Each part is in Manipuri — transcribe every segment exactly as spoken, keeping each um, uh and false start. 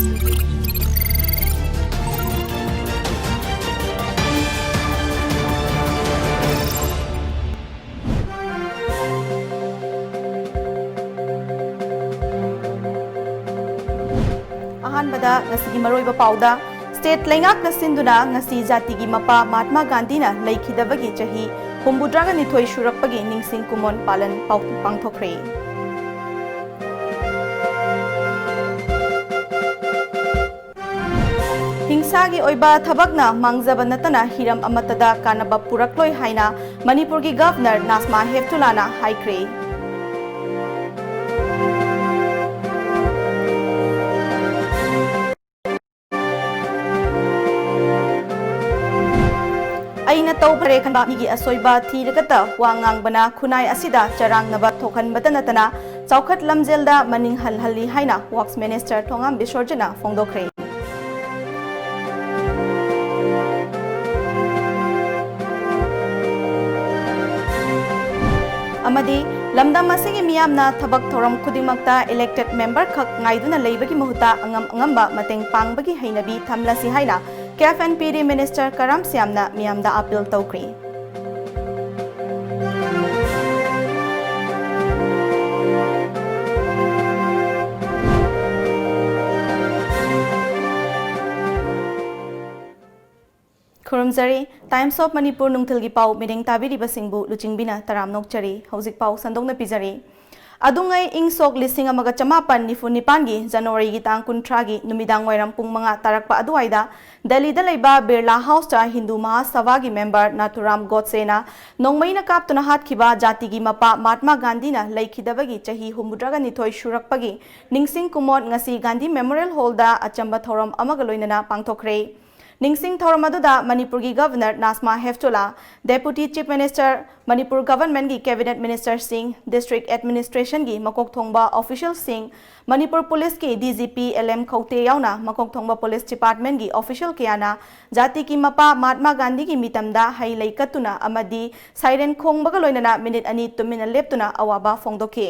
ꯑꯍꯥꯟꯕꯗ ꯉꯁꯤꯒꯤ ꯃꯔꯨꯑꯣꯏꯕ ꯄꯥꯎꯗ, state ꯂꯩꯉꯥꯛꯅ ꯁꯤꯟꯗꯨꯅ ꯉꯁꯤ ꯖꯥꯇꯤꯒꯤ ꯃꯄꯥ ꯃꯍꯥꯠꯃꯥ ꯒꯥꯟꯙꯤꯅ ꯂꯩꯈꯤꯗꯕꯒꯤ ꯆꯍꯤ ꯍꯨꯝꯐꯨꯇꯔꯥꯒ ꯅꯤꯊꯣꯏ ꯁꯨꯔꯛꯄꯒꯤ ꯅꯤꯡꯁꯤꯡ ꯀꯨꯝꯑꯣꯟ ꯄꯥꯂꯟ ꯄꯥꯎ-, ꯄꯥꯡꯊꯣꯛꯈ꯭ꯔꯦ꯫ ꯍꯤꯡꯁꯥꯒꯤ ꯑꯣꯏꯕ ꯊꯕꯛꯅ ꯃꯥꯡꯖꯕ ꯅꯠꯇꯅ ꯍꯤꯔꯝ ꯑꯃꯠꯇꯗ ꯀꯥꯟꯅꯕ ꯄꯨꯔꯛꯂꯣꯏ ꯍꯥꯏꯅ ꯃꯅꯤꯄꯨꯔꯒꯤ Governor ꯅꯥꯖꯃꯥ ꯍꯦꯞꯇꯨꯂꯥꯅ ꯍꯥꯏꯈ꯭ꯔꯦ꯫ ꯑꯩꯅ ꯇꯧ ꯐꯔꯦ ꯈꯟꯕ ꯃꯤꯒꯤ ꯑꯁꯣꯏꯕ ꯊꯤꯔꯒꯇ ꯋꯥ ꯉꯥꯡꯕꯅ ꯈꯨꯟꯅꯥꯏ ꯑꯁꯤꯗ ꯆꯔꯥꯡꯅꯕ ꯊꯣꯛꯍꯟꯕꯇ ꯅꯠꯇꯅ ꯆꯥꯎꯈꯠ ꯂꯝꯖꯦꯜꯗ ꯃꯅꯤꯡ ꯍꯜꯍꯜꯂꯤ ꯍꯥꯏꯅ Works Minister ꯊꯣꯉꯥꯝ ꯕꯤꯁꯣꯔꯖꯤꯠꯅ ꯐꯣꯡꯗꯣꯛꯈ꯭ꯔꯦ꯫ ꯑꯃꯗꯤ ꯂꯝꯗꯝ ꯑꯁꯤꯒꯤ ꯃꯤꯌꯥꯝꯅ ꯊꯕꯛ ꯊꯧꯔꯝ ꯈꯨꯗꯤꯡꯃꯛꯇ elected member ꯈꯛ ꯉꯥꯏꯗꯨꯅ ꯂꯩꯕꯒꯤ ꯃꯍꯨꯠꯇ ꯑꯉꯝ ꯑꯉꯝꯕ ꯃꯇꯦꯡ ꯄꯥꯡꯕꯒꯤ ꯍꯩꯅꯕꯤ ꯊꯝꯂꯁꯤ ꯍꯥꯏꯅ CAF and PD Minister ꯀꯔꯥꯝ ꯁ꯭ꯌꯥꯝꯅ ꯃꯤꯌꯥꯝꯗ appeal ꯇꯧꯈ꯭ꯔꯦ꯫ ꯈꯨꯔꯨꯝꯖꯔꯤ꯫ Times of Manipur ꯅꯨꯡꯊꯤꯜꯒꯤ ꯄꯥꯎ ꯃꯤꯠꯌꯦꯡ ꯇꯥꯕꯤꯔꯤꯕꯁꯤꯡꯕꯨ ꯂꯨꯆꯤꯡꯕꯤꯅ ꯇꯔꯥꯝꯅ ꯑꯣꯛꯆꯔꯤ꯫ ꯍꯧꯖꯤꯛ ꯄꯥꯎ ꯁꯟꯗꯣꯛꯅ ꯄꯤꯖꯔꯤ꯫ ꯑꯗꯨꯉꯩ ꯏꯪ ꯁꯣꯛ ꯂꯤꯁꯤꯡ ꯑꯃꯒ ꯆꯃꯥꯄꯟ ꯅꯤꯐꯨ ꯅꯤꯄꯥꯟꯒꯤ ꯖꯅꯋꯥꯔꯤꯒꯤ ꯇꯥꯡ ꯀꯨꯟꯊ꯭ꯔꯥꯒꯤ ꯅꯨꯃꯤꯗꯥꯡ ꯋꯥꯏꯔꯝ ꯄꯨꯡ ꯃꯉꯥ ꯇꯥꯔꯛꯄ ꯑꯗꯨꯋꯥꯏꯗ ꯗꯦꯜꯂꯤꯗ ꯂꯩꯕ ꯕꯤꯔꯂꯥ ꯍꯥꯎꯁꯇ ꯍꯤꯟꯗꯨ ꯃꯍꯥꯁꯚꯥꯒꯤ member ꯅꯥꯊꯨꯔꯥꯝ ꯒꯣꯗꯁꯦꯅ ꯅꯣꯡꯃꯩꯅ ꯀꯥꯞꯇꯨꯅ ꯍꯥꯠꯈꯤꯕ ꯖꯥꯇꯤꯒꯤ ꯃꯄꯥ ꯃꯍꯥꯠꯃꯥ ꯒꯥꯟꯙꯤꯅ ꯂꯩꯈꯤꯗꯕꯒꯤ ꯆꯍꯤ ꯍꯨꯝꯐꯨꯇꯔꯥꯒ ꯅꯤꯊꯣꯏ ꯁꯨꯔꯛꯄꯒꯤ ꯅꯤꯡꯁꯤꯡ ꯀꯨꯝꯑꯣꯟ ꯉꯁꯤ ꯒꯥꯟꯙꯤ Memorial Hallꯗ ꯑꯆꯝꯕ ꯊꯧꯔꯝ ꯑꯃꯒ ꯂꯣꯏꯅꯅ ꯄꯥꯡꯊꯣꯛꯈ꯭ꯔꯦ꯫ ꯅꯤꯡꯁꯤꯡ ꯊꯧꯔꯝ ꯑꯗꯨꯗ ꯃꯅꯤꯄꯨꯔꯒꯤ Governor ꯅꯥꯖꯃꯥ ꯍꯦꯞꯇꯨꯂꯥ, Deputy Chief Minister, Manipur Governmentꯀꯤ Cabinet Ministerꯁꯤꯡ, District Administrationꯒꯤ ꯃꯀꯣꯛ ꯊꯣꯡꯕ officialꯁꯤꯡ, ꯃꯅꯤꯄꯨꯔ Policeꯀꯤ DGP ꯑꯦꯜ ꯑꯦꯝ ꯈꯧꯇꯦ ꯌꯥꯎꯅ ꯃꯀꯣꯛ ꯊꯣꯡꯕ Police Departmentꯀꯤ official ꯀꯌꯥꯅ ꯖꯥꯇꯤꯒꯤ ꯃꯄꯥ ꯃꯍꯥꯠꯃꯥ ꯒꯥꯟꯙꯤꯒꯤ ꯃꯤꯇꯝꯗ ꯍꯩ ꯂꯩ ꯀꯠꯇꯨꯅ ꯑꯃꯗꯤ siren ꯈꯣꯡꯕꯒ ꯂꯣꯏꯅꯅ ꯃꯤꯅꯤꯠ ꯑꯅꯤ ꯇꯨꯃꯤꯟꯅ ꯂꯦꯞꯇꯨꯅ ꯑꯋꯥꯕ ꯐꯣꯡꯗꯣꯛꯈꯤ꯫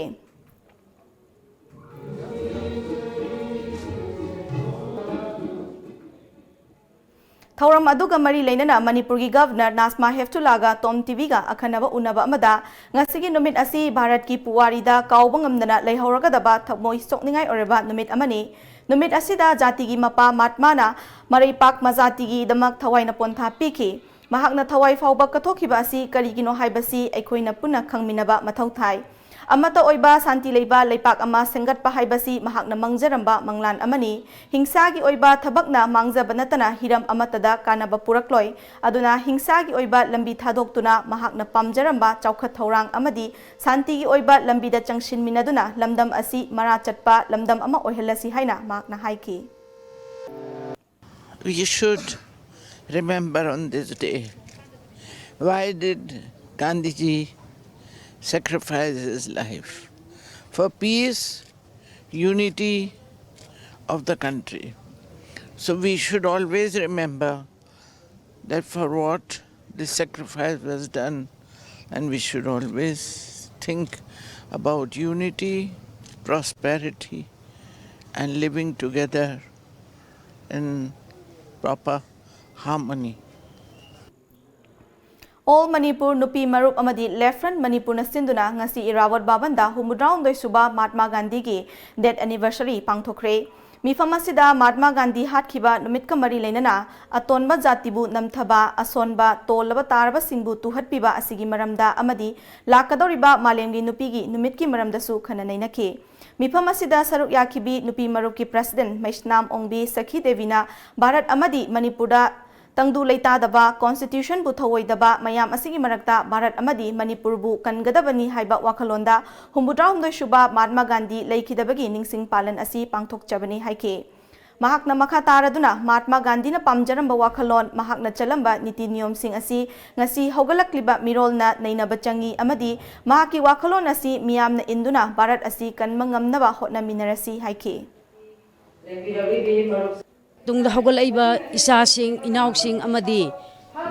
ꯊꯧꯔꯝ ꯑꯗꯨꯒ ꯃꯔꯤ ꯂꯩꯅꯅ ꯃꯅꯤꯄꯨꯔꯒꯤ ꯒꯕꯔꯅꯔ ꯅꯥꯖꯃꯥ ꯍꯦꯞꯇꯨꯂꯥꯒ ꯇꯣꯝ ꯇꯤꯚꯤꯒ ꯑꯈꯟꯅꯕ ꯎꯅꯕ ꯑꯃꯗ ꯉꯁꯤꯒꯤ ꯅꯨꯃꯤꯠ ꯑꯁꯤ ꯚꯥꯔꯠꯀꯤ ꯄꯨꯋꯥꯔꯤꯗ ꯀꯥꯎꯕ ꯉꯝꯗꯅ ꯂꯩꯍꯧꯔꯒꯗꯕ ꯊꯃꯣꯏ ꯁꯣꯛꯅꯤꯡꯉꯥꯏ ꯑꯣꯏꯔꯕ ꯅꯨꯃꯤꯠ ꯑꯃꯅꯤ꯫ ꯅꯨꯃꯤꯠ ꯑꯁꯤꯗ ꯖꯥꯇꯤꯒꯤ ꯃꯄꯥ ꯃꯍꯥꯠꯃꯥꯅ ꯃꯔꯩꯄꯥꯛ ꯃꯖꯥꯇꯤꯒꯤꯗꯃꯛ ꯊꯋꯥꯏꯅ ꯄꯣꯟꯊꯥ ꯄꯤꯈꯤ꯫ ꯃꯍꯥꯛꯅ ꯊꯋꯥꯏ ꯐꯥꯎꯕ ꯀꯠꯊꯣꯛꯈꯤꯕ ꯑꯁꯤ ꯀꯔꯤꯒꯤꯅꯣ ꯍꯥꯏꯕꯁꯤ ꯑꯩꯈꯣꯏꯅ ꯄꯨꯟꯅ ꯈꯪꯃꯤꯟꯅꯕ ꯃꯊꯧ ꯊꯥꯏ꯫ ꯑꯃꯠꯇ ꯑꯣꯏꯕ ꯁꯥꯟꯇꯤ ꯂꯩꯕ ꯂꯩꯄꯥꯛ ꯑꯃ ꯁꯦꯝꯒꯠꯄ ꯍꯥꯏꯕꯁꯤ ꯃꯍꯥꯛꯅ ꯃꯪꯖꯔꯝꯕ ꯃꯪꯂꯥꯟ ꯑꯃꯅꯤ꯫ ꯍꯤꯡꯁꯥꯒꯤ ꯑꯣꯏꯕ ꯊꯕꯛꯅ ꯃꯥꯡꯖꯕ ꯅꯠꯇꯅ ꯍꯤꯔꯝ ꯑꯃꯠꯇꯗ ꯀꯥꯟꯅꯕ ꯄꯨꯔꯛꯂꯣꯏ꯫ ꯑꯗꯨꯅ ꯍꯤꯡꯁꯥꯒꯤ ꯑꯣꯏꯕ ꯂꯝꯕꯤ ꯊꯥꯗꯣꯛꯇꯨꯅ ꯃꯍꯥꯛꯅ ꯄꯥꯝꯖꯔꯝꯕ ꯆꯥꯎꯈꯠ ꯊꯧꯔꯥꯡ ꯑꯃꯗꯤ ꯁꯥꯟꯇꯤꯒꯤ ꯑꯣꯏꯕ ꯂꯝꯕꯤꯗ ꯆꯪꯁꯤꯟꯃꯤꯟꯅꯗꯨꯅ ꯂꯝꯗꯝ ꯑꯁꯤ ꯃꯔꯥ ꯆꯠꯄ ꯂꯝꯗꯝ ꯑꯃ ꯑꯣꯏꯍꯜꯂꯁꯤ ꯍꯥꯏꯅ ꯃꯍꯥꯛꯅ ꯍꯥꯏꯈꯤ꯫ We should remember on this day, why did Gandhiji sacrifice his life? For peace, unity of the country. So we should always remember that for what this sacrifice was done, and we should always think about unity, prosperity, and living together in proper harmony. All Manipur ꯅꯨꯄꯤ ꯃꯔꯨꯞ ꯑꯃꯗꯤ Left Front ꯃꯅꯤꯄꯨꯔꯅ ꯁꯤꯟꯗꯨꯅ ꯉꯁꯤ ꯏꯔꯥꯕꯣꯠ ꯚꯕꯟꯗ ꯍꯨꯝꯐꯨꯇꯔꯥꯍꯨꯝꯗꯣꯏ ꯁꯨꯕ ꯃꯍꯥꯠꯃꯥ ꯒꯥꯟꯙꯤꯒꯤ death anniversary ꯄꯥꯡꯊꯣꯛꯈ꯭ꯔꯦ꯫ ꯃꯤꯐꯝ ꯑꯁꯤꯗ ꯃꯍꯥꯠꯃꯥ ꯒꯥꯟꯙꯤ ꯍꯥꯠꯈꯤꯕ ꯅꯨꯃꯤꯠꯀ ꯃꯔꯤ ꯂꯩꯅꯅ ꯑꯇꯣꯟꯕ ꯖꯥꯇꯤꯕꯨ ꯅꯝꯊꯕ, ꯑꯁꯣꯟꯕ, ꯇꯣꯜꯂꯕ ꯇꯥꯔꯕꯁꯤꯡꯕꯨ ꯇꯨꯍꯠꯄꯤꯕ ꯑꯁꯤꯒꯤ ꯃꯔꯝꯗ ꯑꯃꯗꯤ ꯂꯥꯛꯀꯗꯧꯔꯤꯕ ꯃꯥꯂꯦꯝꯒꯤ ꯅꯨꯄꯤꯒꯤ ꯅꯨꯃꯤꯠꯀꯤ ꯃꯔꯝꯗꯁꯨ ꯈꯟꯅ ꯅꯩꯅꯈꯤ꯫ ꯃꯤꯐꯝ ꯑꯁꯤꯗ ꯁꯔꯨꯛ ꯌꯥꯈꯤꯕꯤ ꯅꯨꯄꯤ ꯃꯔꯨꯞꯀꯤ president ꯃꯩꯁꯅꯥꯝ ꯑꯣꯡꯕꯤ ꯁꯈꯤ ꯗꯦꯕꯤꯅ ꯚꯥꯔꯠ ꯑꯃꯗꯤ ꯃꯅꯤꯄꯨꯔꯗ ꯇꯪꯗꯨ ꯂꯩꯇꯥꯗꯕ, constitutionꯕꯨ ꯊꯧꯑꯣꯏꯗꯕ ꯃꯌꯥꯝ ꯑꯁꯤꯒꯤ ꯃꯔꯛꯇ ꯚꯥꯔꯠ ꯑꯃꯗꯤ ꯃꯅꯤꯄꯨꯔꯕꯨ ꯀꯟꯒꯗꯕꯅꯤ ꯍꯥꯏꯕ ꯋꯥꯈꯜꯂꯣꯟꯗ ꯍꯨꯝꯐꯨꯇꯔꯥꯍꯨꯝꯗꯣꯏ ꯁꯨꯕ ꯃꯍꯥꯠꯃꯥ ꯒꯥꯟꯙꯤ ꯂꯩꯈꯤꯗꯕꯒꯤ ꯅꯤꯡꯁꯤꯡ ꯄꯥꯂꯟ ꯑꯁꯤ ꯄꯥꯡꯊꯣꯛꯆꯕꯅꯤ ꯍꯥꯏꯈꯤ꯫ ꯃꯍꯥꯛꯅ ꯃꯈꯥ ꯇꯥꯔꯗꯨꯅ ꯃꯍꯥꯠꯃꯥ ꯒꯥꯟꯙꯤꯅ ꯄꯥꯝꯖꯔꯝꯕ ꯋꯥꯈꯜꯂꯣꯟ, ꯃꯍꯥꯛꯅ ꯆꯠꯂꯝꯕ ꯅꯤꯇꯤ ꯅꯤꯌꯣꯝꯁꯤꯡ ꯑꯁꯤ ꯉꯁꯤ ꯍꯧꯒꯠꯂꯛꯂꯤꯕ ꯃꯤꯔꯣꯜꯅ ꯅꯩꯅꯕ ꯆꯪꯏ ꯑꯃꯗꯤ ꯃꯍꯥꯛꯀꯤ ꯋꯥꯈꯜꯂꯣꯟ ꯑꯁꯤ ꯃꯤꯌꯥꯝꯅ ꯏꯟꯗꯨꯅ ꯚꯥꯔꯠ ꯑꯁꯤ ꯀꯟꯕ ꯉꯝꯅꯕ ꯍꯣꯠꯅꯃꯤꯟꯅꯔꯁꯤ ꯍꯥꯏꯈꯤ꯫ ꯇꯨꯡꯗ ꯍꯧꯒꯠꯂꯛꯏꯕ ꯏꯆꯥꯁꯤꯡ, ꯏꯅꯥꯎꯁꯤꯡ ꯑꯃꯗꯤ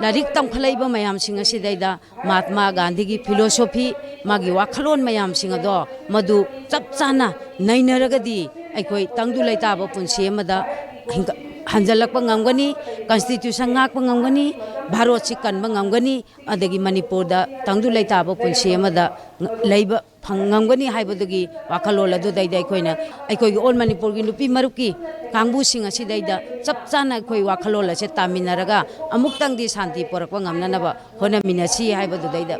ꯂꯥꯏꯔꯤꯛ ꯇꯝꯈꯠꯂꯛꯏꯕ ꯃꯌꯥꯝꯁꯤꯡ ꯑꯁꯤꯗꯩꯗ ꯃꯍꯥꯠꯃꯥ ꯒꯥꯟꯙꯤꯒꯤ philosophy, ꯃꯥꯒꯤ ꯋꯥꯈꯜꯂꯣꯟ ꯃꯌꯥꯝꯁꯤꯡ ꯑꯗꯣ ꯃꯗꯨ ꯆꯞ ꯆꯥꯅ ꯅꯩꯅꯔꯒꯗꯤ ꯑꯩꯈꯣꯏ ꯇꯪꯗꯨ ꯂꯩꯇꯥꯕ ꯄꯨꯟꯁꯤ ꯑꯃꯗ ꯍꯤꯡꯒꯠ-, ꯍꯟꯖꯜꯂꯛꯄ ꯉꯝꯒꯅꯤ, ꯀꯟꯁꯇꯤꯇ꯭ꯌꯨꯁꯟ ꯉꯥꯛꯄ ꯉꯝꯒꯅꯤ, ꯚꯥꯔꯣꯠꯁꯤ ꯀꯟꯕ ꯉꯝꯒꯅꯤ, ꯑꯗꯒꯤ ꯃꯅꯤꯄꯨꯔꯗ ꯇꯪꯗꯨ ꯂꯩꯇꯥꯕ ꯄꯨꯟꯁꯤ ꯑꯃꯗ ꯂꯩꯕ ꯐꯪ-, ꯉꯝꯒꯅꯤ ꯍꯥꯏꯕꯗꯨꯒꯤ ꯋꯥꯈꯜꯂꯣꯟ ꯑꯗꯨꯗꯩꯗ ꯑꯩꯈꯣꯏꯅ, ꯑꯩꯈꯣꯏꯒꯤ ꯑꯣꯜ ꯃꯅꯤꯄꯨꯔꯒꯤ ꯅꯨꯄꯤ ꯃꯔꯨꯞꯀꯤ ꯀꯥꯡꯕꯨꯁꯤꯡ ꯑꯁꯤꯗꯩꯗ ꯆꯞ ꯆꯥꯅ ꯑꯩꯈꯣꯏ ꯋꯥꯈꯜꯂꯣꯟ ꯑꯁꯦ ꯇꯥꯃꯤꯟꯅꯔꯒ ꯑꯃꯨꯛꯇꯪꯗꯤ ꯁꯥꯟꯇꯤ ꯄꯨꯔꯛꯄ ꯉꯝꯅꯅꯕ ꯍꯣꯠꯅꯃꯤꯟꯅꯁꯤ ꯍꯥꯏꯕꯗꯨꯗꯩꯗ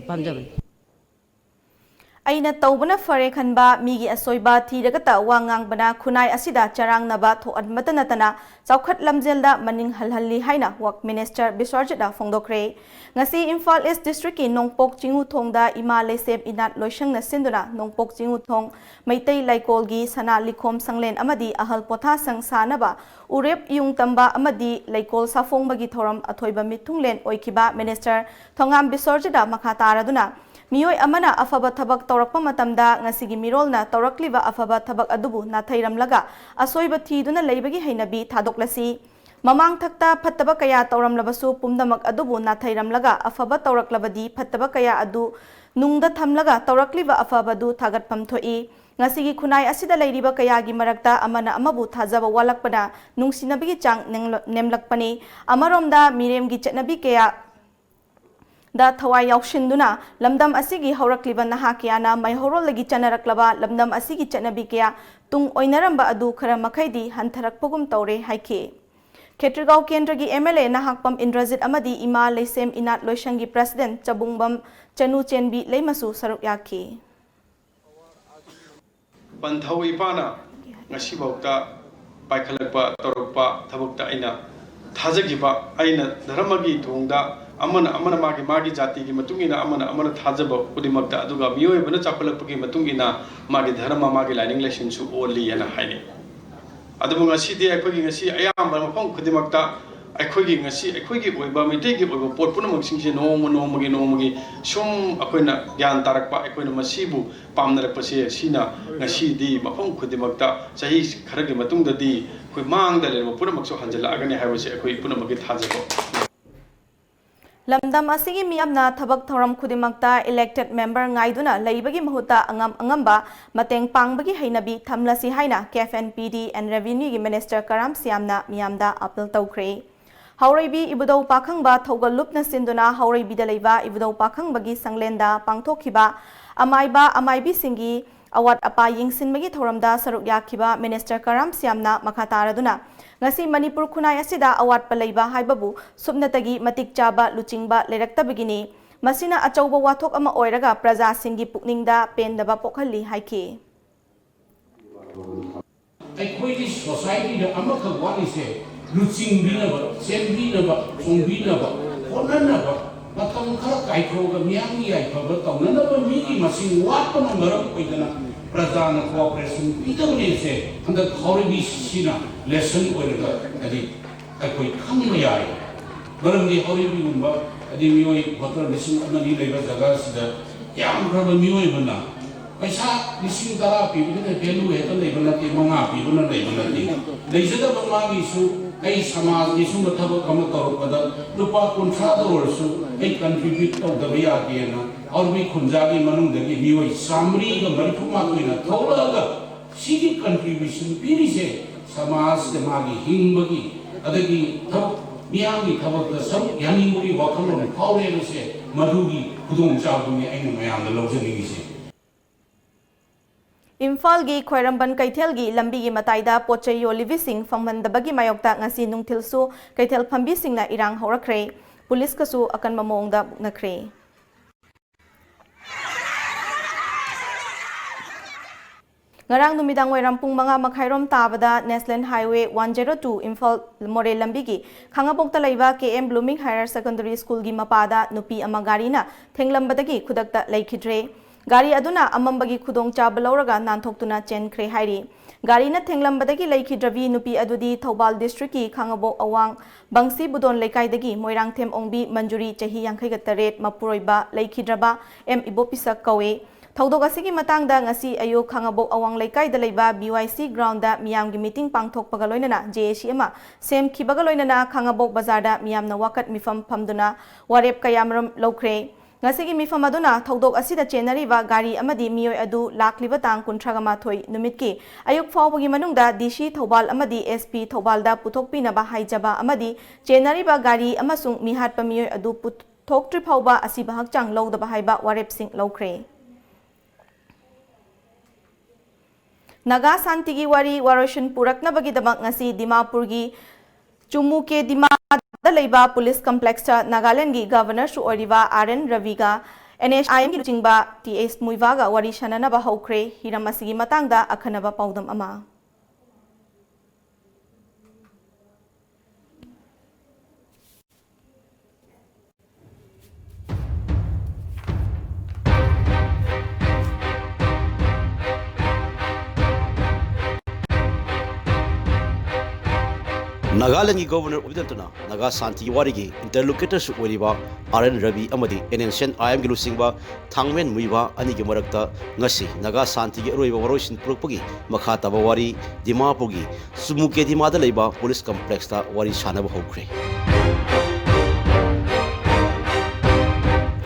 ꯄꯥꯝꯖꯕꯅꯤ꯫ ꯑꯩꯅ ꯇꯧꯕꯅ ꯐꯔꯦ ꯈꯟꯕ ꯃꯤꯒꯤ ꯑꯁꯣꯏꯕ ꯊꯤꯔꯒꯇ ꯋꯥ ꯉꯥꯡꯕꯅ ꯈꯨꯟꯅꯥꯏ ꯑꯁꯤꯗ ꯆꯔꯥꯡꯅꯕ ꯊꯣꯛꯍꯟꯕꯇ ꯅꯠꯇꯅ ꯆꯥꯎꯈꯠ ꯂꯝꯖꯦꯜꯗ ꯃꯅꯤꯡ ꯍꯜꯍꯜꯂꯤ ꯍꯥꯏꯅ ꯋꯛꯐ ꯃꯤꯅꯤꯁꯇꯔ ꯕꯤꯁ꯭ꯋꯔꯖꯤꯠꯅ ꯐꯣꯡꯗꯣꯛꯈ꯭ꯔꯦ꯫ ꯉꯁꯤ ꯏꯝꯐꯥꯜ ꯏꯁ꯭ꯠ ꯗꯤꯁꯇ꯭ꯔꯤꯛꯀꯤ ꯅꯣꯡꯄꯣꯛ ꯆꯤꯡꯉꯨꯊꯣꯡꯗ ꯏꯃꯥ ꯂꯩꯁꯦꯝ ꯏꯅꯥꯠ ꯂꯣꯏꯁꯪꯅ ꯁꯤꯟꯗꯨꯅ ꯅꯣꯡꯄꯣꯛ ꯆꯤꯡꯉꯨꯊꯣꯡ ꯃꯩꯇꯩ ꯂꯩꯀꯣꯜꯒꯤ ꯁꯅꯥ ꯂꯤꯈꯣꯝ ꯁꯪꯂꯦꯟ ꯑꯃꯗꯤ ꯑꯍꯜ ꯄꯣꯊꯥꯁꯪ ꯁꯥꯅꯕ ꯎꯔꯦꯞ ꯌꯨꯡ ꯇꯝꯕ ꯑꯃꯗꯤ ꯂꯩꯀꯣꯜ ꯁꯥꯐꯣꯡꯕꯒꯤ ꯊꯧꯔꯝ ꯑꯊꯣꯏꯕ ꯃꯤꯊꯨꯡꯂꯦꯟ ꯑꯣꯏꯈꯤꯕ ꯃꯤꯅꯤꯁꯇꯔ ꯊꯣꯉꯥꯝ ꯕꯤꯁ꯭ꯋꯔꯖꯤꯠꯅ ꯃꯈꯥ ꯇꯥꯔꯗꯨꯅ, ꯃꯤꯑꯣꯏ ꯑꯃꯅ ꯑꯐꯕ ꯊꯕꯛ ꯇꯧꯔꯛꯄ ꯃꯇꯝꯗ ꯉꯁꯤꯒꯤ ꯃꯤꯔꯣꯜꯅ ꯇꯧꯔꯛꯂꯤꯕ ꯑꯐꯕ ꯊꯕꯛ ꯑꯗꯨꯕꯨ ꯅꯥꯊꯩꯔꯝꯂꯒ ꯑꯁꯣꯏꯕ ꯊꯤꯗꯨꯅ ꯂꯩꯕꯒꯤ ꯍꯩꯅꯕꯤ ꯊꯥꯗꯣꯛꯂꯁꯤ꯫ ꯃꯃꯥꯡꯊꯛꯇ ꯐꯠꯇꯕ ꯀꯌꯥ ꯇꯧꯔꯝꯂꯕꯁꯨ ꯄꯨꯝꯅꯃꯛ ꯑꯗꯨꯕꯨ ꯅꯥꯊꯩꯔꯝꯂꯒ ꯑꯐꯕ ꯇꯧꯔꯛꯂꯕꯗꯤ ꯐꯠꯇꯕ ꯀꯌꯥ ꯑꯗꯨ ꯅꯨꯡꯗ ꯊꯝꯂꯒ ꯇꯧꯔꯛꯂꯤꯕ ꯑꯐꯕꯗꯨ ꯊꯥꯒꯠꯐꯝ ꯊꯣꯛꯏ꯫ ꯉꯁꯤꯒꯤ ꯈꯨꯟꯅꯥꯏ ꯑꯁꯤꯗ ꯂꯩꯔꯤꯕ ꯀꯌꯥꯒꯤ ꯃꯔꯛꯇ ꯑꯃꯅ ꯑꯃꯕꯨ ꯊꯥꯖꯕ ꯋꯥꯠꯂꯛꯄꯅ ꯅꯨꯡꯁꯤꯅꯕꯒꯤ ꯆꯥꯡ ꯅꯦꯝꯂ-, ꯅꯦꯝꯂꯛꯄꯅꯤ꯫ ꯑꯃꯔꯣꯝꯗ ꯃꯤꯔꯦꯝꯒꯤ ꯆꯠꯅꯕꯤ ꯀꯌꯥ ꯗ ꯊꯋꯥꯏ ꯌꯥꯎꯁꯤꯟꯗꯨꯅ ꯂꯝꯗꯝ ꯑꯁꯤꯒꯤ ꯍꯧꯔꯛꯂꯤꯕ ꯅꯍꯥ ꯀꯌꯥꯅ ꯃꯩꯍꯧꯔꯣꯜꯗꯒꯤ ꯆꯠꯅꯔꯛꯂꯕ ꯂꯝꯗꯝ ꯑꯁꯤꯒꯤ ꯆꯠꯅꯕꯤ ꯀꯌꯥ ꯇꯨꯡ ꯑꯣꯏꯅꯔꯝꯕ ꯑꯗꯨ ꯈꯔ ꯃꯈꯩꯗꯤ ꯍꯟꯊꯔꯛꯄꯒꯨꯝ ꯇꯧꯔꯦ ꯍꯥꯏꯈꯤ꯫ ꯈꯦꯇ꯭ꯔꯤꯒꯥꯎ ꯀꯦꯟꯗ꯭ꯔꯒꯤ M L A Nahakpam Indrajit ꯑꯃꯗꯤ ꯏꯃꯥ ꯂꯩꯁꯦꯝ ꯏꯅꯥꯠ ꯂꯣꯏꯁꯪꯒꯤ ꯄ꯭ꯔꯁꯤꯗꯦꯟꯠ ꯆꯕꯨꯡꯕꯝ ꯆꯅꯨ ꯆꯦꯟꯕꯤ ꯂꯩꯃꯁꯨ ꯁꯔꯨꯛ ꯌꯥꯈꯤ꯫ ꯄꯟꯊꯧ ꯏꯄꯥꯅ ꯉꯁꯤꯐꯥꯎꯗ ꯄꯥꯏꯈꯠꯂꯛꯄ, ꯇꯧꯔꯛꯄ ꯊꯕꯛꯇ ꯑꯩꯅ ꯊꯥꯖꯈꯤꯕ, ꯑꯩꯅ ꯙꯔꯃꯒꯤ ꯊꯣꯡꯗ ꯑꯃꯅ ꯑꯃꯅ ꯃꯥꯒꯤ ꯃꯥꯒꯤ ꯖꯥꯇꯤꯒꯤ ꯃꯇꯨꯡ ꯏꯟꯅ, ꯑꯃꯅ ꯑꯃꯅ ꯊꯥꯖꯕ ꯈꯨꯗꯤꯡꯃꯛꯇ, ꯑꯗꯨꯒ ꯃꯤꯑꯣꯏꯕꯅ ꯆꯥꯎꯈꯠꯂꯛꯄꯒꯤ ꯃꯇꯨꯡ ꯏꯟꯅ ꯃꯥꯒꯤ ꯙꯔꯃ, ꯃꯥꯒꯤ ꯂꯥꯏꯅꯤꯡ ꯂꯥꯏꯁꯣꯟꯁꯨ ꯑꯣꯜꯂꯤ ꯍꯥꯏꯅ ꯍꯥꯏꯅꯩ꯫ ꯑꯗꯨꯕꯨ ꯉꯁꯤꯗꯤ ꯑꯩꯈꯣꯏꯒꯤ ꯉꯁꯤ ꯑꯌꯥꯝꯕ ꯃꯐꯝ ꯈꯨꯗꯤꯡꯃꯛꯇ ꯑꯩꯈꯣꯏꯒꯤ ꯉꯁꯤ ꯑꯩꯈꯣꯏꯒꯤ ꯑꯣꯏꯕ, ꯃꯩꯇꯩꯒꯤ ꯑꯣꯏꯕ ꯄꯣꯠ ꯄꯨꯝꯅꯃꯛꯁꯤꯡꯁꯦ ꯅꯣꯡꯃ ꯅꯣꯡꯃꯒꯤ ꯅꯣꯡꯃꯒꯤ ꯁꯨꯝ ꯑꯩꯈꯣꯏꯅ ꯒ꯭ꯌꯥꯟ ꯇꯥꯔꯛꯄ, ꯑꯩꯈꯣꯏꯅ ꯃꯁꯤꯕꯨ ꯄꯥꯝꯅꯔꯛꯄꯁꯦ, ꯁꯤꯅ ꯉꯁꯤꯗꯤ ꯃꯐꯝ ꯈꯨꯗꯤꯡꯃꯛꯇ ꯆꯍꯤ ꯈꯔꯒꯤ ꯃꯇꯨꯡꯗꯗꯤ ꯑꯩꯈꯣꯏ ꯃꯥꯡꯗ ꯂꯩꯔꯝꯕ ꯄꯨꯝꯅꯃꯛꯁꯨ ꯍꯟꯖꯤꯜꯂꯛꯑꯒꯅꯤ ꯍꯥꯏꯕꯁꯦ ꯑꯩꯈꯣꯏ ꯄꯨꯝꯅꯃꯛꯀꯤ ꯊꯥꯖꯕ꯫ ꯂꯝꯗꯝ ꯑꯁꯤꯒꯤ ꯃꯤꯌꯥꯝꯅ ꯊꯕꯛ ꯊꯧꯔꯝ ꯈꯨꯗꯤꯡꯃꯛꯇ elected member ꯉꯥꯏꯗꯨꯅ ꯂꯩꯕꯒꯤ ꯃꯍꯨꯠꯇ ꯑꯉꯝ ꯑꯉꯝꯕ ꯃꯇꯦꯡ ꯄꯥꯡꯕꯒꯤ ꯍꯩꯅꯕꯤ ꯊꯝꯂꯁꯤ ꯍꯥꯏꯅ Cafe and P D and Revenue ꯒꯤ Minister ꯀꯔꯥꯝ ꯁ꯭ꯌꯥꯝꯅ ꯃꯤꯌꯥꯝꯗ appeal ꯇꯧꯈ꯭ꯔꯦ꯫ ꯍꯥꯎꯔꯩꯕꯤ ꯏꯕꯨꯙꯧ ꯄꯥꯈꯪꯕ ꯊꯧꯒꯜ ꯂꯨꯞꯅ ꯁꯤꯟꯗꯨꯅ ꯍꯥꯎꯔꯩꯕꯤꯗ ꯂꯩꯕ ꯏꯕꯨꯙꯧ ꯄꯥꯈꯪꯕꯒꯤ ꯁꯪꯂꯦꯟꯗ ꯄꯥꯡꯊꯣꯛꯈꯤꯕ ꯑꯃꯥꯏꯕ ꯑꯃꯥꯏꯕꯤꯁꯤꯡꯒꯤ ꯑꯋꯥꯠ ꯑꯄꯥ ꯌꯦꯡꯁꯤꯟꯕꯒꯤ ꯊꯧꯔꯝꯗ ꯁꯔꯨꯛ ꯌꯥꯈꯤꯕ Minister ꯀꯔꯥꯝ ꯁ꯭ꯌꯥꯝꯅ ꯃꯈꯥ ꯇꯥꯔꯗꯨꯅ, ꯉꯁꯤ ꯃꯅꯤꯄꯨꯔ ꯈꯨꯟꯅꯥꯏ ꯑꯁꯤꯗ ꯑꯋꯥꯠꯄ ꯂꯩꯕ ꯍꯥꯏꯕꯕꯨ ꯁꯨꯞꯅꯇꯒꯤ ꯃꯇꯤꯛ ꯆꯥꯕ ꯂꯨꯆꯤꯡꯕ ꯂꯩꯔꯛꯇꯕꯒꯤꯅꯤ꯫ ꯃꯁꯤꯅ ꯑꯆꯧꯕ ꯋꯥꯊꯣꯛ ꯑꯃ ꯑꯣꯏꯔꯒ ꯄ꯭ꯔꯖꯥꯁꯤꯡꯒꯤ ꯄꯨꯛꯅꯤꯡꯗ ꯄꯦꯟꯗꯕ ꯄꯣꯛꯍꯜꯂꯤ ꯍꯥꯏꯈꯤ꯫ ꯑꯩꯈꯣꯏꯒꯤ society ꯗ ꯑꯃꯈꯛ ꯋꯥꯠꯂꯤꯁꯦ, ꯂꯨꯆꯤꯡꯕꯤꯅꯕ, ꯆꯦꯟꯕꯤꯅꯕ, ꯆꯣꯡꯕꯤꯅꯕ, ꯍꯣꯠꯅꯅꯕ, ꯃꯇꯝ ꯈꯔ ꯀꯥꯏꯊꯣꯛꯑꯒ ꯃꯤꯌꯥꯝꯒꯤ ꯌꯥꯏꯐꯕ ꯇꯧꯅꯅꯕ ꯃꯤꯒꯤ ꯃꯁꯤꯡ ꯋꯥꯠꯄꯅ ꯃꯔꯝ ꯑꯣꯏꯗꯅ ꯄ꯭ꯔꯖꯥꯅ cooperation ꯄꯤꯗꯕꯅꯦꯁꯦ ꯍꯟꯗꯛ ꯍꯥꯎꯔꯩꯕꯤꯁꯤꯅ lesson ꯑꯣꯏꯔꯒ ꯍꯥꯏꯗꯤ ꯑꯩꯈꯣꯏ ꯈꯪꯕ ꯌꯥꯏ꯫ ꯃꯔꯝꯗꯤ ꯍꯥꯎꯔꯩꯕꯤꯒꯨꯝꯕ ꯍꯥꯏꯗꯤ ꯃꯤꯑꯣꯏ voter ꯂꯤꯁꯤꯡ ꯑꯃ ꯑꯅꯤ ꯂꯩꯕ ꯖꯒꯥꯁꯤꯗ ꯌꯥꯝꯈ꯭ꯔꯕ ꯃꯤꯑꯣꯏꯕꯅ ꯄꯩꯁꯥ ꯂꯤꯁꯤꯡ ꯇꯔꯥ ꯄꯤꯕꯗꯨꯅ value ꯍꯦꯛꯇ ꯂꯩꯕ ꯅꯠꯇꯦ, ꯃꯉꯥ ꯄꯤꯕꯅ ꯂꯩꯕ ꯅꯠꯇꯦ꯫ ꯂꯩꯖꯗꯕ ꯃꯥꯒꯤꯁꯨ ꯑꯩ ꯁꯃꯥꯖꯀꯤ ꯁꯨꯝꯕ ꯊꯕꯛ ꯑꯃ ꯇꯧꯔꯛꯄꯗ ꯂꯨꯄꯥ ꯀꯨꯟꯊ꯭ꯔꯥꯗ ꯑꯣꯏꯔꯁꯨ ꯑꯩ contribute ꯇꯧꯗꯕ ꯌꯥꯗꯦꯅ ꯍꯥꯎꯔꯩꯕꯤ ꯈꯨꯟꯖꯥꯒꯤ ꯃꯅꯨꯡꯗꯒꯤ ꯃꯤꯑꯣꯏ ꯆꯥꯃꯔꯤꯒ ꯃꯔꯤꯐꯨ ꯃꯥꯊꯣꯏꯅ ꯊꯣꯛꯂꯛꯑꯒ ꯁꯤꯒꯤ contribution ꯄꯤꯔꯤꯁꯦ ꯁꯃꯥꯖꯁꯤꯗ ꯃꯥꯒꯤ ꯍꯤꯡꯕꯒꯤ ꯑꯗꯒꯤ ꯊꯕꯛ, ꯃꯤꯌꯥꯝꯒꯤ ꯊꯕꯛꯇ ꯁꯔꯨꯛ ꯌꯥꯅꯤꯡꯕꯒꯤ ꯋꯥꯈꯜꯂꯣꯟ ꯐꯥꯎꯔꯦ ꯍꯥꯏꯕꯁꯦ ꯃꯗꯨꯒꯤ ꯈꯨꯗꯣꯡꯆꯥꯕꯗꯨꯅꯤ ꯑꯩꯅ ꯃꯌꯥꯝꯗ ꯂꯧꯖꯅꯤꯡꯉꯤꯁꯦ꯫ ꯏꯝꯐꯥꯜꯒꯤ ꯈ꯭ꯋꯥꯏꯔꯝꯕꯟ ꯀꯩꯊꯦꯜꯒꯤ ꯂꯝꯕꯤꯒꯤ ꯃꯇꯥꯏꯗ ꯄꯣꯠꯆꯩ ꯌꯣꯜꯂꯤꯕꯤꯁꯤꯡ ꯐꯝꯍꯟꯗꯕꯒꯤ ꯃꯥꯌꯣꯛꯇ ꯉꯁꯤ ꯅꯨꯡꯊꯤꯜꯁꯨ ꯀꯩꯊꯦꯜ ꯐꯝꯕꯤꯁꯤꯡꯅ ꯏꯔꯥꯡ ꯍꯧꯔꯛꯈ꯭ꯔꯦ꯫ ꯄꯨꯂꯤꯁꯀꯁꯨ ꯑꯀꯟꯕ ꯃꯑꯣꯡꯗ ꯃꯨꯛꯅꯈ꯭ꯔꯦ꯫ ꯉꯔꯥꯡ ꯅꯨꯃꯤꯗꯥꯡ ꯋꯥꯏꯔꯝ ꯄꯨꯡ ꯃꯉꯥ ꯃꯈꯥꯏꯔꯣꯝ ꯇꯥꯕꯗ National Highway one zero two Imphal ꯃꯣꯔꯦ ꯂꯝꯕꯤꯒꯤ ꯈꯥꯡꯉꯕꯣꯛꯇ ꯂꯩꯕ K M Blooming Higher Secondary Schoolꯒꯤ ꯃꯄꯥꯗ ꯅꯨꯄꯤ ꯑꯃ ꯒꯥꯔꯤꯅ ꯊꯦꯡꯂꯝꯕꯗꯒꯤ ꯈꯨꯗꯛꯇ ꯂꯩꯈꯤꯗ꯭ꯔꯦ꯫ ꯒꯥꯔꯤ ꯑꯗꯨꯅ ꯑꯃꯝꯕꯒꯤ ꯈꯨꯗꯣꯡꯆꯥꯕ ꯂꯧꯔꯒ ꯅꯥꯟꯊꯣꯛꯇꯨꯅ ꯆꯦꯟꯈ꯭ꯔꯦ ꯍꯥꯏꯔꯤ꯫ ꯒꯥꯔꯤꯅ ꯊꯦꯡꯂꯝꯕꯗꯒꯤ ꯂꯩꯈꯤꯗ꯭ꯔꯕꯤ ꯅꯨꯄꯤ ꯑꯗꯨꯗꯤ ꯊꯧꯕꯥꯜ districtꯀꯤ ꯈꯥꯡꯉꯕꯣꯛ ꯑꯋꯥꯡ ꯕꯪꯁꯤ ꯕꯨꯗꯣꯟ ꯂꯩꯀꯥꯏꯗꯒꯤ ꯃꯣꯏꯔꯥꯡꯊꯦꯝ ꯑꯣꯡꯕꯤ ꯃꯟꯖꯨꯔꯤ, ꯆꯍꯤ ꯌꯥꯡꯈꯩꯒ ꯇꯔꯦꯠ, ꯃꯄꯨꯔꯣꯏꯕ ꯂꯩꯈꯤꯗ꯭ꯔꯕ M ꯏꯕꯣꯄꯤꯁꯛ ꯀꯧꯏ꯫ ꯊꯧꯗꯣꯛ ꯑꯁꯤꯒꯤ ꯃꯇꯥꯡꯗ ꯉꯁꯤ ꯑꯌꯨꯛ ꯈꯥꯉꯕꯣꯛ ꯑꯋꯥꯡ ꯂꯩꯀꯥꯏꯗ ꯂꯩꯕ B Y C ground ꯗ ꯃꯤꯌꯥꯝꯒꯤ meeting ꯄꯥꯡꯊꯣꯛꯄꯒ ꯂꯣꯏꯅꯅ J A C ꯑꯃ ꯁꯦꯝꯈꯤꯕꯒ ꯂꯣꯏꯅꯅ ꯈꯥꯉꯕꯣꯛ ꯕꯖꯥꯔꯗ ꯃꯤꯌꯥꯝꯅ ꯋꯥꯀꯠ ꯃꯤꯐꯝ ꯐꯝꯗꯨꯅ ꯋꯥꯔꯦꯞ ꯀꯌꯥꯃꯔꯨꯝ ꯂꯧꯈ꯭ꯔꯦ꯫ ꯉꯁꯤꯒꯤ ꯃꯤꯐꯝ ꯑꯗꯨꯅ ꯊꯧꯗꯣꯛ ꯑꯁꯤꯗ ꯆꯦꯟꯅꯔꯤꯕ ꯒꯥꯔꯤ ꯑꯃꯗꯤ ꯃꯤꯑꯣꯏ ꯑꯗꯨ ꯂꯥꯛꯂꯤꯕ ꯇꯥꯡ ꯀꯨꯟꯊ꯭ꯔꯥ ꯃꯥꯊꯣꯏ ꯅꯨꯃꯤꯠꯀꯤ ꯑꯌꯨꯛ ꯐꯥꯎꯕꯒꯤ ꯃꯅꯨꯡꯗ D C ꯊꯧꯕꯥꯜ ꯑꯃꯗꯤ S P ꯊꯧꯕꯥꯜꯗ ꯄꯨꯊꯣꯛꯄꯤꯅꯕ ꯍꯥꯏꯖꯕ ꯑꯃꯗꯤ ꯆꯦꯟꯅꯔꯤꯕ ꯒꯥꯔꯤ ꯑꯃꯁꯨꯡ ꯃꯤꯍꯥꯠꯄ ꯃꯤꯑꯣꯏ ꯑꯗꯨ ꯄꯨꯊꯣꯛꯇ꯭ꯔꯤ ꯐꯥꯎꯕ ꯑꯁꯤꯕ ꯍꯛꯆꯥꯡ ꯂꯧꯗꯕ ꯍꯥꯏꯕ ꯋꯥꯔꯦꯞꯁꯤꯡ ꯂꯧꯈ꯭ꯔꯦ꯫ ꯅꯥꯒꯥ ꯁꯥꯟꯇꯤꯒꯤ ꯋꯥꯔꯤ ꯋꯥꯔꯣꯏꯁꯤꯟ ꯄꯨꯔꯛꯅꯕꯒꯤꯗꯃꯛ ꯉꯁꯤ ꯗꯤꯃꯥꯄꯨꯔꯒꯤ ꯆꯨꯃꯨꯀꯦꯗꯤꯃꯥꯗ ꯂꯩꯕ police complex ꯇ ꯅꯥꯒꯥꯂꯦꯟꯗꯒꯤ Governor ꯁꯨ ꯑꯣꯏꯔꯤꯕ R N ꯔꯕꯤꯒ N S I M ꯒꯤ ꯂꯨꯆꯤꯡꯕ T S ꯃꯨꯏꯕꯥꯒ ꯋꯥꯔꯤ ꯁꯥꯅꯅꯕ ꯍꯧꯈ꯭ꯔꯦ꯫ ꯍꯤꯔꯝ ꯑꯁꯤꯒꯤ ꯃꯇꯥꯡꯗ ꯑꯈꯟꯅꯕ ꯄꯥꯎꯗꯝ ꯑꯃ꯫ ꯅꯥꯒꯥꯂꯦꯟꯗꯒꯤ Governor ꯑꯣꯏꯕꯗ ꯅꯠꯇꯅ ꯅꯥꯒꯥ ꯁꯥꯟꯇꯤꯒꯤ ꯋꯥꯔꯤꯒꯤ interlocutor ꯁꯨ ꯑꯣꯏꯔꯤꯕ R N ꯔꯕꯤ ꯑꯃꯗꯤ N S I M ꯒꯤ ꯂꯨꯆꯤꯡꯕ ꯊꯥꯡꯃꯦꯟ ꯃꯨꯏꯕꯥ ꯑꯅꯤꯒꯤ ꯃꯔꯛꯇ ꯉꯁꯤ ꯅꯥꯒꯥ ꯁꯥꯟꯇꯤꯒꯤ ꯑꯔꯣꯏꯕ ꯋꯥꯔꯣꯏꯁꯤꯟ ꯄꯨꯔꯛꯄꯒꯤ ꯃꯈꯥ ꯇꯥꯕ ꯋꯥꯔꯤ ꯗꯤꯃꯥꯄꯨꯔꯒꯤ ꯆꯨꯃꯨꯀꯦꯗꯤꯃꯥꯗ ꯂꯩꯕ police complex ꯇ ꯋꯥꯔꯤ ꯁꯥꯅꯕ ꯍꯧꯈ꯭ꯔꯦ꯫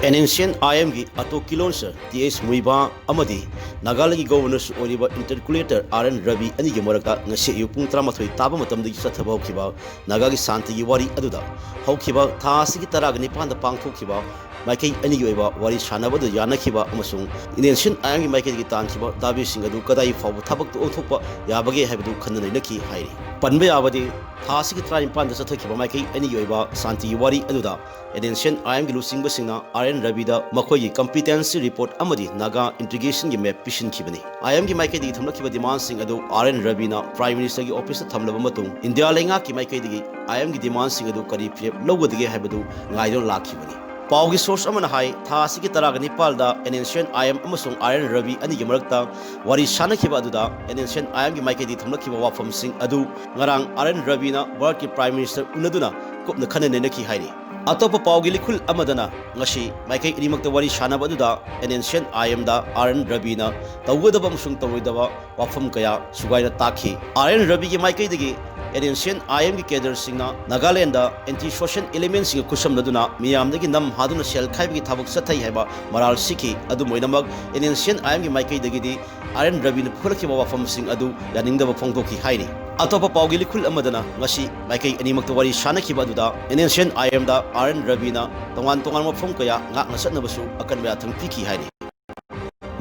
N S I M ꯒꯤ ꯑꯇꯣ ꯀꯤꯂꯣꯟꯁꯔ T S ꯃꯨꯏꯕꯥ ꯑꯃꯗꯤ ꯅꯥꯒꯥꯂꯦꯟꯗꯒꯤ Governor ꯁꯨ ꯑꯣꯏꯔꯤꯕ interlocutor R N ꯔꯕꯤ ꯑꯅꯤꯒꯤ ꯃꯔꯛꯇ ꯉꯁꯤ ꯑꯌꯨꯛ ꯄꯨꯡ ꯇꯔꯥꯃꯥꯊꯣꯏ ꯇꯥꯕ ꯃꯇꯝꯗꯒꯤ ꯆꯠꯊꯕ ꯍꯧꯈꯤꯕ ꯅꯥꯒꯥꯒꯤ ꯁꯥꯟꯇꯤꯒꯤ ꯋꯥꯔꯤ ꯑꯗꯨꯗ ꯍꯧꯈꯤꯕ ꯊꯥ ꯑꯁꯤꯒꯤ ꯇꯔꯥꯒ ꯅꯤꯄꯥꯟꯗ ꯄꯥꯡꯊꯣꯛꯈꯤꯕ ꯃꯥꯏꯀꯩ ꯑꯅꯤꯒꯤ ꯑꯣꯏꯕ ꯋꯥꯔꯤ ꯁꯥꯟꯅꯕ ꯑꯗꯨ ꯌꯥꯅꯈꯤꯕ ꯑꯃꯁꯨꯡ N S I M ꯒꯤ ꯃꯥꯏꯀꯩꯗꯒꯤ ꯇꯥꯟꯈꯤꯕ ꯗꯥꯕꯤꯁꯤꯡ ꯑꯗꯨ ꯀꯗꯥꯏ ꯐꯥꯎꯕ ꯊꯕꯛꯇ ꯑꯣꯟꯊꯣꯛꯄ ꯌꯥꯕꯒꯦ ꯍꯥꯏꯕꯗꯨ ꯈꯟꯅ ꯅꯩꯅꯈꯤ ꯍꯥꯏꯔꯤ꯫ ꯄꯟꯕ ꯌꯥꯕꯗꯤ, ꯊꯥ ꯑꯁꯤꯒꯤ ꯇꯔꯥꯅꯤꯄꯥꯟꯗ ꯆꯠꯊꯈꯤꯕ ꯃꯥꯏꯀꯩ ꯑꯅꯤꯒꯤ ꯑꯣꯏꯕ ꯁꯥꯟꯇꯤꯒꯤ ꯋꯥꯔꯤ ꯑꯗꯨꯗ N S I M ꯒꯤ ꯂꯨꯆꯤꯡꯕꯁꯤꯡꯅ R N ꯔꯕꯤꯗ ꯃꯈꯣꯏꯒꯤ competency report ꯑꯃꯗꯤ ꯅꯥꯒꯥ integration ꯒꯤ map ꯄꯤꯁꯤꯟꯈꯤꯕꯅꯤ꯫ I M ꯒꯤ ꯃꯥꯏꯀꯩꯗꯒꯤ ꯊꯝꯂꯛꯈꯤꯕ demandꯁꯤꯡ ꯑꯗꯨ R N ꯔꯕꯤꯅ Prime Minister ꯒꯤ office ꯇ ꯊꯝꯂꯕ ꯃꯇꯨꯡ, ꯏꯟꯗꯤꯌꯥ ꯂꯩꯉꯥꯛꯀꯤ ꯃꯥꯏꯀꯩꯗꯒꯤ I M ꯒꯤ demandꯁꯤꯡ ꯑꯗꯨ ꯀꯔꯤ ꯐꯤꯔꯦꯞ ꯂꯧꯒꯗꯒꯦ ꯍꯥꯏꯕꯗꯨ ꯉꯥꯏꯗꯨꯅ ꯂꯥꯛꯈꯤꯕꯅꯤ꯫ ꯄꯥꯎꯒꯤ source ꯑꯃꯅ ꯍꯥꯏ, ꯊꯥ ꯑꯁꯤꯒꯤ ꯇꯔꯥꯒ ꯅꯤꯄꯥꯜꯗ N S I M ꯑꯃꯁꯨꯡ R N ꯔꯕꯤ ꯑꯅꯤꯒꯤ ꯃꯔꯛꯇ ꯋꯥꯔꯤ ꯁꯥꯅꯈꯤꯕ ꯑꯗꯨꯗ N S I M ꯒꯤ ꯃꯥꯏꯀꯩꯗꯒꯤ ꯊꯝꯂꯛꯈꯤꯕ ꯋꯥꯐꯝꯁꯤꯡ ꯑꯗꯨ ꯉꯔꯥꯡ R N ꯔꯕꯤꯅ ꯚꯥꯔꯠꯀꯤ Prime Minister ꯎꯅꯗꯨꯅ ꯀꯨꯞꯅ ꯈꯟꯅ ꯅꯩꯅꯈꯤ ꯍꯥꯏꯔꯤ꯫ ꯑꯇꯣꯞꯄ ꯄꯥꯎꯒꯤ ꯂꯤꯈꯨꯜ ꯑꯃꯗꯅ ꯉꯁꯤ ꯃꯥꯏꯀꯩ ꯑꯅꯤꯃꯛꯇ ꯋꯥꯔꯤ ꯁꯥꯟꯅꯕ ꯑꯗꯨꯗ ꯑꯦꯟ ꯑꯦꯟ ꯁꯤ ꯑꯦꯟ ꯑꯥꯏ ꯑꯦꯝꯗ ꯑꯥꯔ ꯑꯦꯟ ꯔꯕꯤꯅ ꯇꯧꯒꯗꯕ ꯑꯃꯁꯨꯡ ꯇꯧꯔꯣꯏꯗꯕ ꯋꯥꯐꯝ ꯀꯌꯥ ꯁꯨꯒꯥꯏꯅ ꯇꯥꯈꯤ꯫ ꯑꯥꯔ ꯑꯦꯟ ꯔꯕꯤꯒꯤ ꯃꯥꯏꯀꯩꯗꯒꯤ ꯑꯦꯟ ꯑꯦꯟ ꯁꯤ ꯑꯦꯟ ꯑꯥꯏ ꯑꯦꯝꯒꯤ ꯀꯦꯗꯔꯁꯤꯡꯅ ꯅꯥꯒꯥꯂꯦꯟꯗ ꯑꯦꯟꯇꯤ ꯁꯣꯁꯤꯌꯦꯜ ꯏꯂꯤꯃꯦꯟꯁꯤꯡꯒ ꯈꯨꯠꯁꯝꯅꯗꯨꯅ ꯃꯤꯌꯥꯝꯗꯒꯤ ꯅꯝ ꯍꯥꯗꯨꯅ ꯁꯦꯜ ꯈꯥꯏꯕꯒꯤ ꯊꯕꯛ ꯆꯠꯊꯩ ꯍꯥꯏꯕ ꯃꯔꯥꯜ ꯁꯤꯈꯤ꯫ ꯑꯗꯨꯝ ꯑꯣꯏꯅꯃꯛ, ꯑꯦꯟ ꯑꯦꯟ ꯁꯤ ꯑꯦꯟ ꯑꯥꯏ ꯑꯦꯝꯒꯤ ꯃꯥꯏꯀꯩꯗꯒꯤꯗꯤ ꯑꯥꯔ ꯑꯦꯟ ꯔꯕꯤꯅ ꯄꯨꯈꯠꯂꯛꯈꯤꯕ ꯋꯥꯐꯝꯁꯤꯡ ꯑꯗꯨ ꯌꯥꯅꯤꯡꯗꯕ ꯐꯣꯡꯗꯣꯛꯈꯤ ꯍꯥꯏꯔꯤ꯫ ꯑꯇꯣꯞꯄ ꯄꯥꯎꯒꯤ ꯂꯤꯈꯨꯜ ꯑꯃꯗꯅ ꯉꯁꯤ ꯃꯥꯏꯀꯩ ꯑꯅꯤꯃꯛꯇ ꯋꯥꯔꯤ ꯁꯥꯟꯅꯈꯤꯕ ꯑꯗꯨꯗ ꯑꯦꯟ ꯑꯦꯟ ꯁꯤ ꯑꯦꯟ ꯑꯥꯏ ꯑꯦꯝꯗ ꯑꯥꯔ ꯑꯦꯟ ꯔꯕꯤꯅ ꯇꯣꯉꯥꯟ ꯇꯣꯉꯥꯟꯕ ꯃꯐꯝ ꯀꯌꯥ ꯉꯥꯛꯅ ꯆꯠꯅꯕꯁꯨ ꯑꯀꯟꯕ ꯌꯥꯊꯪ ꯄꯤꯈꯤ ꯍꯥꯏꯔꯤ꯫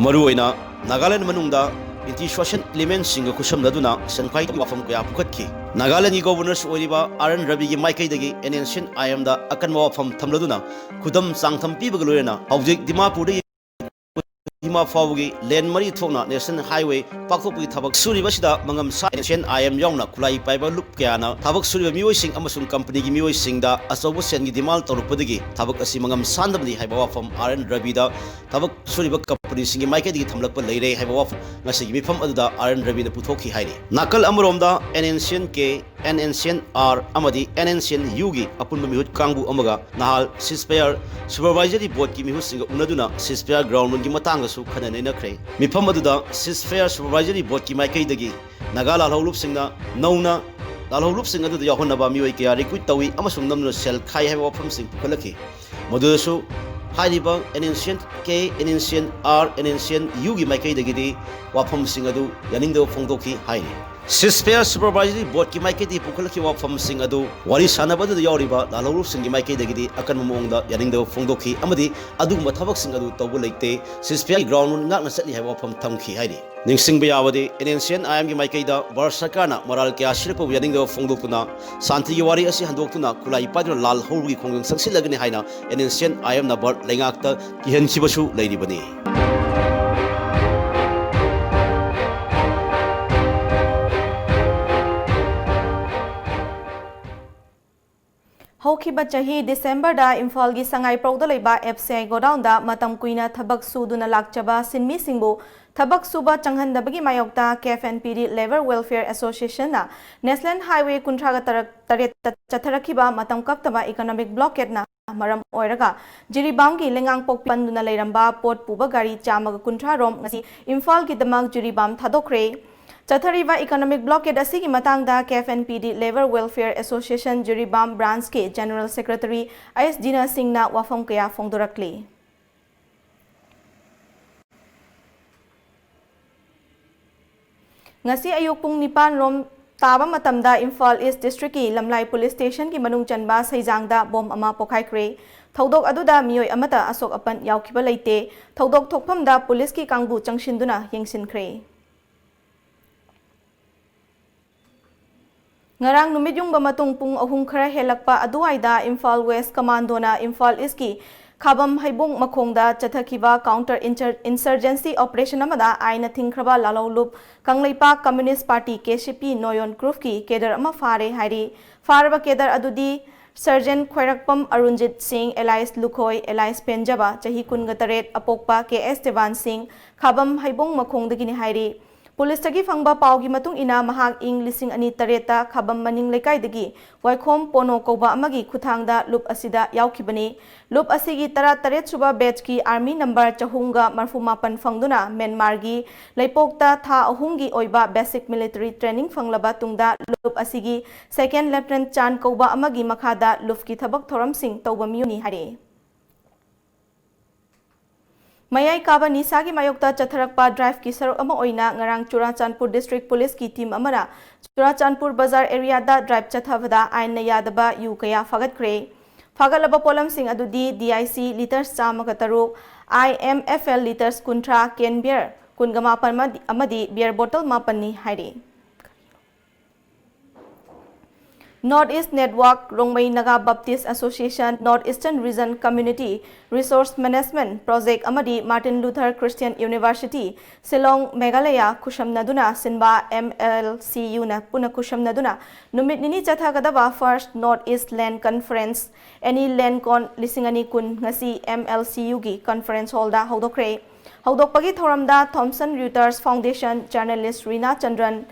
ꯃꯔꯨꯑꯣꯏꯅ ꯅꯥꯒꯥꯂꯦꯟ ꯃꯅꯨꯡꯗ ꯑꯦꯟꯇꯤ ꯁꯣꯁꯤꯌꯦꯜ ꯏꯂꯤꯃꯦꯟꯁꯤꯡꯒ ꯈꯨꯠꯁꯝꯅꯗꯨꯅ ꯁꯦꯟꯈꯥꯏꯒꯤ ꯋꯥꯐꯝ ꯀꯌꯥ ꯄꯨꯈꯠꯈꯤ꯫ ꯅꯥꯒꯥꯂꯦꯟꯒꯤ ꯒꯣꯕꯔꯅꯔꯁꯨ ꯑꯣꯏꯔꯤꯕ ꯑꯥꯔ ꯑꯦꯟ ꯔꯕꯤꯒꯤ ꯃꯥꯏꯀꯩꯗꯒꯤ ꯑꯦꯟ ꯑꯦꯟ ꯁꯤ ꯑꯦꯟ ꯑꯥꯏ ꯑꯦꯝꯗ ꯑꯀꯟꯕ ꯋꯥꯐꯝ ꯊꯝꯂꯗꯨꯅ ꯈꯨꯗꯝ ꯆꯥꯡꯗꯝ ꯄꯤꯕꯒ ꯂꯣꯏꯅꯅ ꯍꯧꯖꯤꯛ ꯗꯤꯃꯥꯄꯨꯔꯗꯒꯤ ꯀꯣꯍꯤꯃꯥ ꯐꯥꯎꯕꯒꯤ ꯂꯦꯟ ꯃꯔꯤ ꯊꯣꯛꯅ ꯅꯦꯁꯅꯦꯜ ꯍꯥꯏꯋꯦ ꯄꯥꯛꯊꯣꯛꯄꯒꯤ ꯊꯕꯛ ꯁꯨꯔꯤꯕ ꯑꯁꯤꯗ ꯃꯉꯝ ꯁꯥ ꯑꯦꯟ ꯑꯥꯏ ꯑꯦꯝ ꯌꯥꯎꯅ ꯈꯨꯠꯂꯥꯏ ꯄꯥꯏꯕ ꯂꯨꯞ ꯀꯌꯥꯅ ꯊꯕꯛ ꯁꯨꯔꯤꯕ ꯃꯤꯑꯣꯏꯁꯤꯡ ꯑꯃꯁꯨꯡ ꯀꯝꯄꯅꯤꯒꯤ ꯃꯤꯑꯣꯏꯁꯤꯡꯗ ꯑꯆꯧꯕ ꯁꯦꯟꯒꯤ ꯗꯤꯃꯥꯟ ꯇꯧꯔꯛꯄꯗꯒꯤ ꯊꯕꯛ ꯑꯁꯤ ꯃꯉꯝ ꯁꯥꯟꯗꯕꯅꯤ ꯍꯥꯏꯕ ꯋꯥꯐꯝ ꯑꯥꯔ ꯑꯦꯟ ꯔꯕꯤꯗ ꯊꯕꯛ ꯁꯨꯔꯤꯕ ꯀꯝꯄꯅꯤꯁꯤꯡꯒꯤ ꯃꯥꯏꯀꯩꯗꯒꯤ ꯊꯝꯂꯛꯄ ꯂꯩꯔꯦ ꯍꯥꯏꯕ ꯋꯥꯐꯝ ꯉꯁꯤꯒꯤ ꯃꯤꯐꯝ ꯑꯗꯨꯗ ꯑꯥꯔ ꯑꯦꯟ ꯔꯕꯤꯅ ꯄꯨꯊꯣꯛꯈꯤ ꯍꯥꯏꯔꯤ꯫ ꯅꯥꯀꯜ ꯑꯃꯔꯣꯝꯗ N N C N K, N N C N R ꯑꯃꯗꯤ ꯑꯦꯟ ꯑꯦꯟ ꯁꯤ ꯑꯦꯟ ꯌꯨꯒꯤ ꯑꯄꯨꯟꯕ ꯃꯤꯍꯨꯠ ꯀꯥꯡꯕꯨ ꯑꯃꯒ ꯅꯍꯥꯜ ꯁꯤꯁꯐꯦꯌꯔ ꯁꯨꯄꯔꯚꯥꯏꯖꯔꯤ ꯕꯣꯔꯗꯀꯤ ꯃꯤꯍꯨꯠꯁꯤꯡꯒ ꯎꯅꯗꯨꯅ ꯁꯤꯁꯐꯦꯌꯔ ꯒ꯭ꯔꯥꯎꯟ ꯔꯨꯜꯒꯤ ꯃꯇꯥꯡꯗꯁꯨ ꯈꯟꯅ ꯅꯩꯅꯈ꯭ꯔꯦ꯫ ꯃꯤꯐꯝ ꯑꯗꯨꯗ ꯁꯤꯁꯐꯦꯌꯔ ꯁꯨꯄꯔꯚꯥꯏꯖꯔꯤ ꯕꯣꯔꯗꯀꯤ ꯃꯥꯏꯀꯩꯗꯒꯤ ꯅꯥꯒꯥ ꯂꯥꯜꯍꯧꯂꯨꯞꯁꯤꯡꯅ ꯅꯧꯅ ꯂꯥꯜꯍꯧꯂꯨꯞꯁꯤꯡ ꯑꯗꯨꯗ ꯌꯥꯎꯍꯟꯅꯕ ꯃꯤꯑꯣꯏ ꯀꯌꯥ ꯔꯤꯀ꯭ꯔꯨꯠ ꯇꯧꯏ ꯑꯃꯁꯨꯡ ꯅꯝꯗꯨꯅ ꯁꯦꯜ ꯈꯥꯏ ꯍꯥꯏꯕ ꯋꯥꯐꯝꯁꯤꯡ ꯄꯨꯈꯠꯂꯛꯈꯤ꯫ ꯃꯗꯨꯗꯁꯨ ꯍꯥꯏꯔꯤꯕ N N C N K, N N C N R, N N C N ꯌꯨꯒꯤ ꯃꯥꯏꯀꯩꯗꯒꯤꯗꯤ ꯋꯥꯐꯝꯁꯤꯡ ꯑꯗꯨ ꯌꯥꯅꯤꯡꯗꯕ ꯐꯣꯡꯗꯣꯛꯈꯤ ꯍꯥꯏꯔꯤ꯫ ꯁꯤꯁꯐꯦꯌꯔ ꯁꯨꯄꯔꯚꯥꯏꯖꯔꯤ ꯕꯣꯔꯗꯀꯤ ꯃꯥꯏꯀꯩꯗꯒꯤ ꯄꯨꯈꯠꯂꯛꯈꯤꯕ ꯋꯥꯐꯝꯁꯤꯡ ꯑꯗꯨ ꯋꯥꯔꯤ ꯁꯥꯟꯅꯕ ꯑꯗꯨꯗ ꯌꯥꯎꯔꯤꯕ ꯂꯥꯜꯍꯧꯂꯨꯞꯁꯤꯡꯒꯤ ꯃꯥꯏꯀꯩꯗꯒꯤꯗꯤ ꯑꯀꯟꯕ ꯃꯑꯣꯡꯗ ꯌꯥꯅꯤꯡꯗꯕ ꯐꯣꯡꯗꯣꯛꯈꯤ ꯑꯃꯗꯤ ꯑꯗꯨꯒꯨꯝꯕ ꯊꯕꯛꯁꯤꯡ ꯑꯗꯨ ꯇꯧꯕ ꯂꯩꯇꯦ꯫ ꯁꯤꯁꯐꯦꯌꯔꯒꯤ ꯒ꯭ꯔꯥꯎꯟ ꯔꯨꯜ ꯉꯥꯛꯅ ꯆꯠꯂꯤ ꯍꯥꯏꯕ ꯋꯥꯐꯝ ꯊꯝꯈꯤ ꯍꯥꯏꯔꯤ꯫ ꯅꯤꯡꯁꯤꯡꯕ ꯌꯥꯕꯗꯤ, ꯑꯦꯟ ꯑꯦꯟ ꯁꯤ ꯑꯦꯟ ꯑꯥꯏ ꯑꯦꯝꯒꯤ ꯃꯥꯏꯀꯩꯗ ꯚꯥꯔꯠ ꯁꯔꯀꯥꯔꯅ ꯃꯔꯥꯜ ꯀꯌꯥ ꯁꯤꯔꯛꯄꯕꯨ ꯌꯥꯅꯤꯡꯗꯕ ꯐꯣꯡꯗꯣꯛꯇꯨꯅ ꯁꯥꯟꯇꯤꯒꯤ ꯋꯥꯔꯤ ꯑꯁꯤ ꯍꯟꯗꯣꯛꯇꯨꯅ ꯈꯨꯠꯂꯥꯏ ꯄꯥꯏꯗꯨꯅ ꯂꯥꯜ ꯍꯧꯔꯨꯒꯤ ꯈꯣꯡꯖꯪ ꯆꯪꯁꯤꯜꯂꯒꯅꯤ ꯍꯥꯏꯅ ꯑꯦꯟ ꯑꯦꯟ ꯁꯤ ꯑꯦꯟ ꯑꯥꯏ ꯑꯦꯝꯅ ꯚꯥꯔꯠ ꯂꯩꯉꯥꯛꯇ ꯀꯤꯍꯟꯈꯤꯕꯁꯨ ꯂꯩꯔꯤꯕꯅꯤ꯫ ꯍꯧꯈꯤꯕ ꯆꯍꯤ ꯗꯤꯁꯦꯝꯕꯔꯗ ꯏꯝꯐꯥꯜꯒꯤ ꯁꯉꯥꯏꯄ꯭ꯔꯧꯗ ꯂꯩꯕ F C I ꯒꯣꯗꯥꯎꯟꯗ ꯃꯇꯝ ꯀꯨꯏꯅ ꯊꯕꯛ ꯁꯨꯗꯨꯅ ꯂꯥꯛꯆꯕ ꯁꯤꯟꯃꯤꯁꯤꯡꯕꯨ ꯊꯕꯛ ꯁꯨꯕ ꯆꯪꯍꯟꯗꯕꯒꯤ ꯃꯥꯌꯣꯛꯇ K F N P D Labour Welfare Association ꯅ National Highway ꯀꯨꯟꯊ꯭ꯔꯥꯒ ꯇꯔꯦꯠꯇ ꯆꯠꯊꯔꯛꯈꯤꯕ ꯃꯇꯝ ꯀꯛꯇꯕ economic blockade ꯅ ꯃꯔꯝ ꯑꯣꯏꯔꯒ ꯖꯤꯔꯤꯕꯥꯝꯒꯤ ꯂꯩꯉꯥꯡꯄꯣꯛꯄꯤ ꯄꯟꯗꯨꯅ ꯂꯩꯔꯝꯕ ꯄꯣꯠ ꯄꯨꯕ ꯒꯥꯔꯤ ꯆꯥꯝꯃꯒ ꯀꯨꯟꯊ꯭ꯔꯥ ꯔꯣꯝ ꯉꯁꯤ ꯏꯝꯐꯥꯜꯒꯤꯗꯃꯛ ꯖꯤꯔꯤꯕꯥꯝ ꯊꯥꯗꯣꯛꯈ꯭ꯔꯦ꯫ ꯆꯠꯊꯔꯤꯕ economic blockade ꯑꯁꯤꯒꯤ ꯃꯇꯥꯡꯗ K F N P D Labour Welfare Association Jiribam branch ꯀꯤ General Secretary ꯑꯦꯁ ꯖꯤꯅꯥ ꯁꯤꯡꯅ ꯋꯥꯐꯝ ꯀꯌꯥ ꯐꯣꯡꯗꯣꯔꯛꯂꯤ꯫ ꯉꯁꯤ ꯑꯌꯨꯛ ꯄꯨꯡ ꯅꯤꯄꯥꯟ ꯔꯣꯝ ꯇꯥꯕ ꯃꯇꯝꯗ ꯏꯝꯐꯥꯜ East District ꯀꯤ ꯂꯝꯂꯥꯏ Police Station ꯒꯤ ꯃꯅꯨꯡ ꯆꯟꯕ ꯁꯩꯖꯥꯡꯗ bomb ꯑꯃ ꯄꯣꯈꯥꯏꯈ꯭ꯔꯦ꯫ ꯊꯧꯗꯣꯛ ꯑꯗꯨꯗ ꯃꯤꯑꯣꯏ ꯑꯃꯠꯇ ꯑꯁꯣꯛ ꯑꯄꯟ ꯌꯥꯎꯈꯤꯕ ꯂꯩꯇꯦ꯫ ꯊꯧꯗꯣꯛ ꯊꯣꯛꯐꯝꯗ police ꯀꯤ ꯀꯥꯡꯕꯨ ꯆꯪꯁꯤꯟꯗꯨꯅ ꯌꯦꯡꯁꯤꯟꯈ꯭ꯔꯦ꯫ ꯉꯔꯥꯡ ꯅꯨꯃꯤꯠ ꯌꯨꯡꯕ ꯃꯇꯨꯡ ꯄꯨꯡ ꯑꯍꯨꯝ ꯈꯔ ꯍꯦꯜꯂꯛꯄ ꯑꯗꯨꯋꯥꯏꯗ ꯏꯝꯐꯥꯜ West Commando ꯅ ꯏꯝꯐꯥꯜ East ꯀꯤ ꯈꯥꯕꯝ ꯍꯩꯕꯣꯡ ꯃꯈꯣꯡꯗ ꯆꯠꯊꯈꯤꯕ counter insurgency operation ꯑꯃꯗ ꯑꯥꯏꯟꯅ ꯊꯤꯡꯈ꯭ꯔꯕ ꯂꯥꯂꯧ ꯂꯨꯞ Kangleipak Communist Party, K C P, ꯅꯣꯌꯣꯟ ꯀ꯭ꯔꯨꯞꯀꯤ cadre ꯑꯃ ꯐꯥꯔꯦ ꯍꯥꯏꯔꯤ꯫ ꯐꯥꯔꯕ cadre ꯑꯗꯨꯗꯤ Sergeant ꯈ꯭ꯋꯥꯏꯔꯥꯛꯄꯝ ꯑꯔꯨꯟꯖꯤꯠ ꯁꯤꯡ, alias ꯂꯨꯈꯣꯏ, alias ꯄꯦꯟꯖꯕ, ꯆꯍꯤ ꯀꯨꯟꯒ ꯇꯔꯦꯠ, ꯑꯄꯣꯛꯄ ꯀꯦ ꯑꯦꯁ ꯗꯦꯕꯥꯟ ꯁꯤꯡ, ꯈꯥꯕꯝ ꯍꯩꯕꯣꯡ ꯃꯈꯣꯡꯗꯒꯤꯅꯤ ꯍꯥꯏꯔꯤ꯫ Police ꯇꯒꯤ ꯐꯪꯕ ꯄꯥꯎꯒꯤ ꯃꯇꯨꯡ ꯏꯟꯅ, ꯃꯍꯥꯛ ꯏꯪ ꯂꯤꯁꯤꯡ ꯑꯅꯤ ꯇꯔꯦꯠꯇ ꯈꯥꯕꯝ ꯃꯅꯤꯡ ꯂꯩꯀꯥꯏꯗꯒꯤ ꯋꯥꯏꯈꯣꯝ ꯄꯣꯅꯣ ꯀꯧꯕ ꯑꯃꯒꯤ ꯈꯨꯠꯊꯥꯡꯗ ꯂꯨꯞ ꯑꯁꯤꯗ ꯌꯥꯎꯈꯤꯕꯅꯤ꯫ ꯂꯨꯞ ꯑꯁꯤꯒꯤ ꯇꯔꯥꯇꯔꯦꯠ ꯁꯨꯕ batch ꯀꯤ army number ꯆꯍꯨꯝꯒ ꯃꯔꯐꯨ ꯃꯥꯄꯟ ꯐꯪꯗꯨꯅ ꯃ꯭ꯌꯥꯟꯃꯥꯔꯒꯤ ꯂꯩꯄꯣꯛꯇ ꯊꯥ ꯑꯍꯨꯝꯒꯤ ꯑꯣꯏꯕ basic military training ꯐꯪꯂꯕ ꯇꯨꯡꯗ ꯂꯨꯞ ꯑꯁꯤꯒꯤ Second Lieutenant ꯆꯥꯟ ꯀꯧꯕ ꯑꯃꯒꯤ ꯃꯈꯥꯗ ꯂꯨꯞꯀꯤ ꯊꯕꯛ ꯊꯧꯔꯝꯁꯤꯡ ꯇꯧꯕ ꯃꯤꯑꯣꯏꯅꯤ ꯍꯥꯏꯔꯛꯏ꯫ ꯃꯌꯥꯏ ꯀꯥꯕ ꯅꯤꯁꯥꯒꯤ ꯃꯥꯌꯣꯛꯇ ꯆꯠꯊꯔꯛꯄ drive ꯀꯤ ꯁꯔꯨꯛ ꯑꯃ ꯑꯣꯏꯅ ꯉꯔꯥꯡ ꯆꯨꯔꯥꯆꯥꯟꯄꯨꯔ District Police ꯀꯤ team ꯑꯃꯅ ꯆꯨꯔꯥꯆꯥꯟꯄꯨꯔ ꯕꯖꯥꯔ area ꯗ drive ꯆꯠꯊꯕꯗ ꯑꯥꯏꯟꯅ ꯌꯥꯗꯕ ꯌꯨ ꯀꯌꯥ ꯐꯥꯒꯠꯈ꯭ꯔꯦ꯫ ꯐꯥꯒꯠꯂꯕ ꯄꯣꯠꯂꯝꯁꯤꯡ ꯑꯗꯨꯗꯤ D I C litres ꯆꯥꯝꯃꯒ ꯇꯔꯨꯛ, I M F L litres ꯀꯨꯟꯊ꯭ꯔꯥ, can beer ꯀꯨꯟꯒ ꯃꯥꯄꯟ ꯑꯃꯗꯤ beer bottle ꯃꯥꯄꯟꯅꯤ ꯍꯥꯏꯔꯤ꯫ North East Network, Rongmei Naga Baptist Association, North Eastern Region Community Resource Management Project ꯑꯃꯗꯤ Martin Luther Christian University, Shillong, Meghalaya ꯈꯨꯠꯁꯝꯅꯗꯨꯅ ꯁꯤꯟꯕ M L C U ꯅ ꯄꯨꯟꯅ ꯈꯨꯠꯁꯝꯅꯗꯨꯅ ꯅꯨꯃꯤꯠ ꯅꯤꯅꯤ ꯆꯠꯊꯒꯗꯕ First North East Land Conference, Any Land Con ꯂꯤꯁꯤꯡ ꯑꯅꯤ ꯀꯨꯟ ꯉꯁꯤ M L C U ꯒꯤ conference hall ꯗ ꯍꯧꯗꯣꯛꯈ꯭ꯔꯦ꯫ ꯍꯧꯗꯣꯛꯄꯒꯤ ꯊꯧꯔꯝꯗ Thomson Reuters Foundation journalist ꯔꯤꯅꯥ ꯆꯟꯗ꯭ꯔꯟ,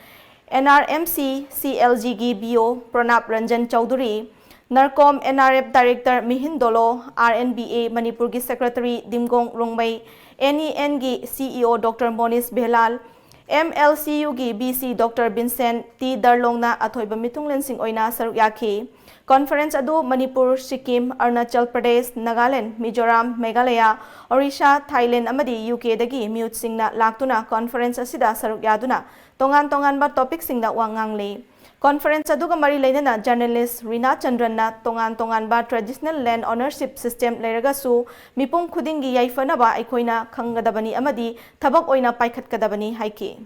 N R M C C L G ꯒꯤ B O ꯄ꯭ꯔꯅꯥꯕ Ranjan Chaudhuri, NARCOM N R F director ꯃꯤꯍꯤꯟ ꯗꯣꯂꯣ, R N B A ꯃꯅꯤꯄꯨꯔꯒꯤ secretary ꯗꯤꯝꯒꯣꯡ Rongmei, N E N ꯒꯤ C E O Doctor ꯃꯣꯅꯤꯁ ꯚꯦꯂꯥꯜ, M L C U ꯒꯤ V C Doctor Vincent T ꯗꯔꯂꯣꯡꯅ ꯑꯊꯣꯏꯕ ꯃꯤꯊꯨꯡꯂꯦꯟꯁꯤꯡ ꯑꯣꯏꯅ ꯁꯔꯨꯛ ꯌꯥꯈꯤ꯫ Conference ꯑꯗꯨ ꯃꯅꯤꯄꯨꯔ, ꯁꯤꯛꯀꯤꯝ, ꯑꯔꯨꯅꯥꯆꯜ ꯄ꯭ꯔꯗꯦꯁ, ꯅꯥꯒꯥꯂꯦꯟ, ꯃꯤꯖꯣꯔꯥꯝ, ꯃꯦꯘꯥꯂꯌꯥ, ꯑꯣꯔꯤꯁꯥ, ꯊꯥꯏꯂꯦꯟ ꯑꯃꯗꯤ U K ꯗꯒꯤ ꯃꯤꯍꯨꯠꯁꯤꯡꯅ ꯂꯥꯛꯇꯨꯅ conference ꯑꯁꯤꯗ ꯁꯔꯨꯛ ꯌꯥꯗꯨꯅ ꯇꯣꯉꯥꯟ ꯇꯣꯉꯥꯟꯕ topic ꯁꯤꯡꯗ ꯋꯥ ꯉꯥꯡꯂꯤ꯫ Conference ꯑꯗꯨꯒ ꯃꯔꯤ ꯂꯩꯅꯅ journalist ꯔꯤꯅꯥ ꯆꯟꯗ꯭ꯔꯟꯅ ꯇꯣꯉꯥꯟ ꯇꯣꯉꯥꯟꯕ traditional land ownership system ꯂꯩꯔꯒꯁꯨ ꯃꯤꯄꯨꯝ ꯈꯨꯗꯤꯡꯒꯤ ꯌꯥꯏꯐꯅꯕ ꯑꯩꯈꯣꯏꯅ ꯈꯪꯒꯗꯕꯅꯤ ꯑꯃꯗꯤ ꯊꯕꯛ ꯑꯣꯏꯅ ꯄꯥꯏꯈꯠꯀꯗꯕꯅꯤ ꯍꯥꯏꯈꯤ꯫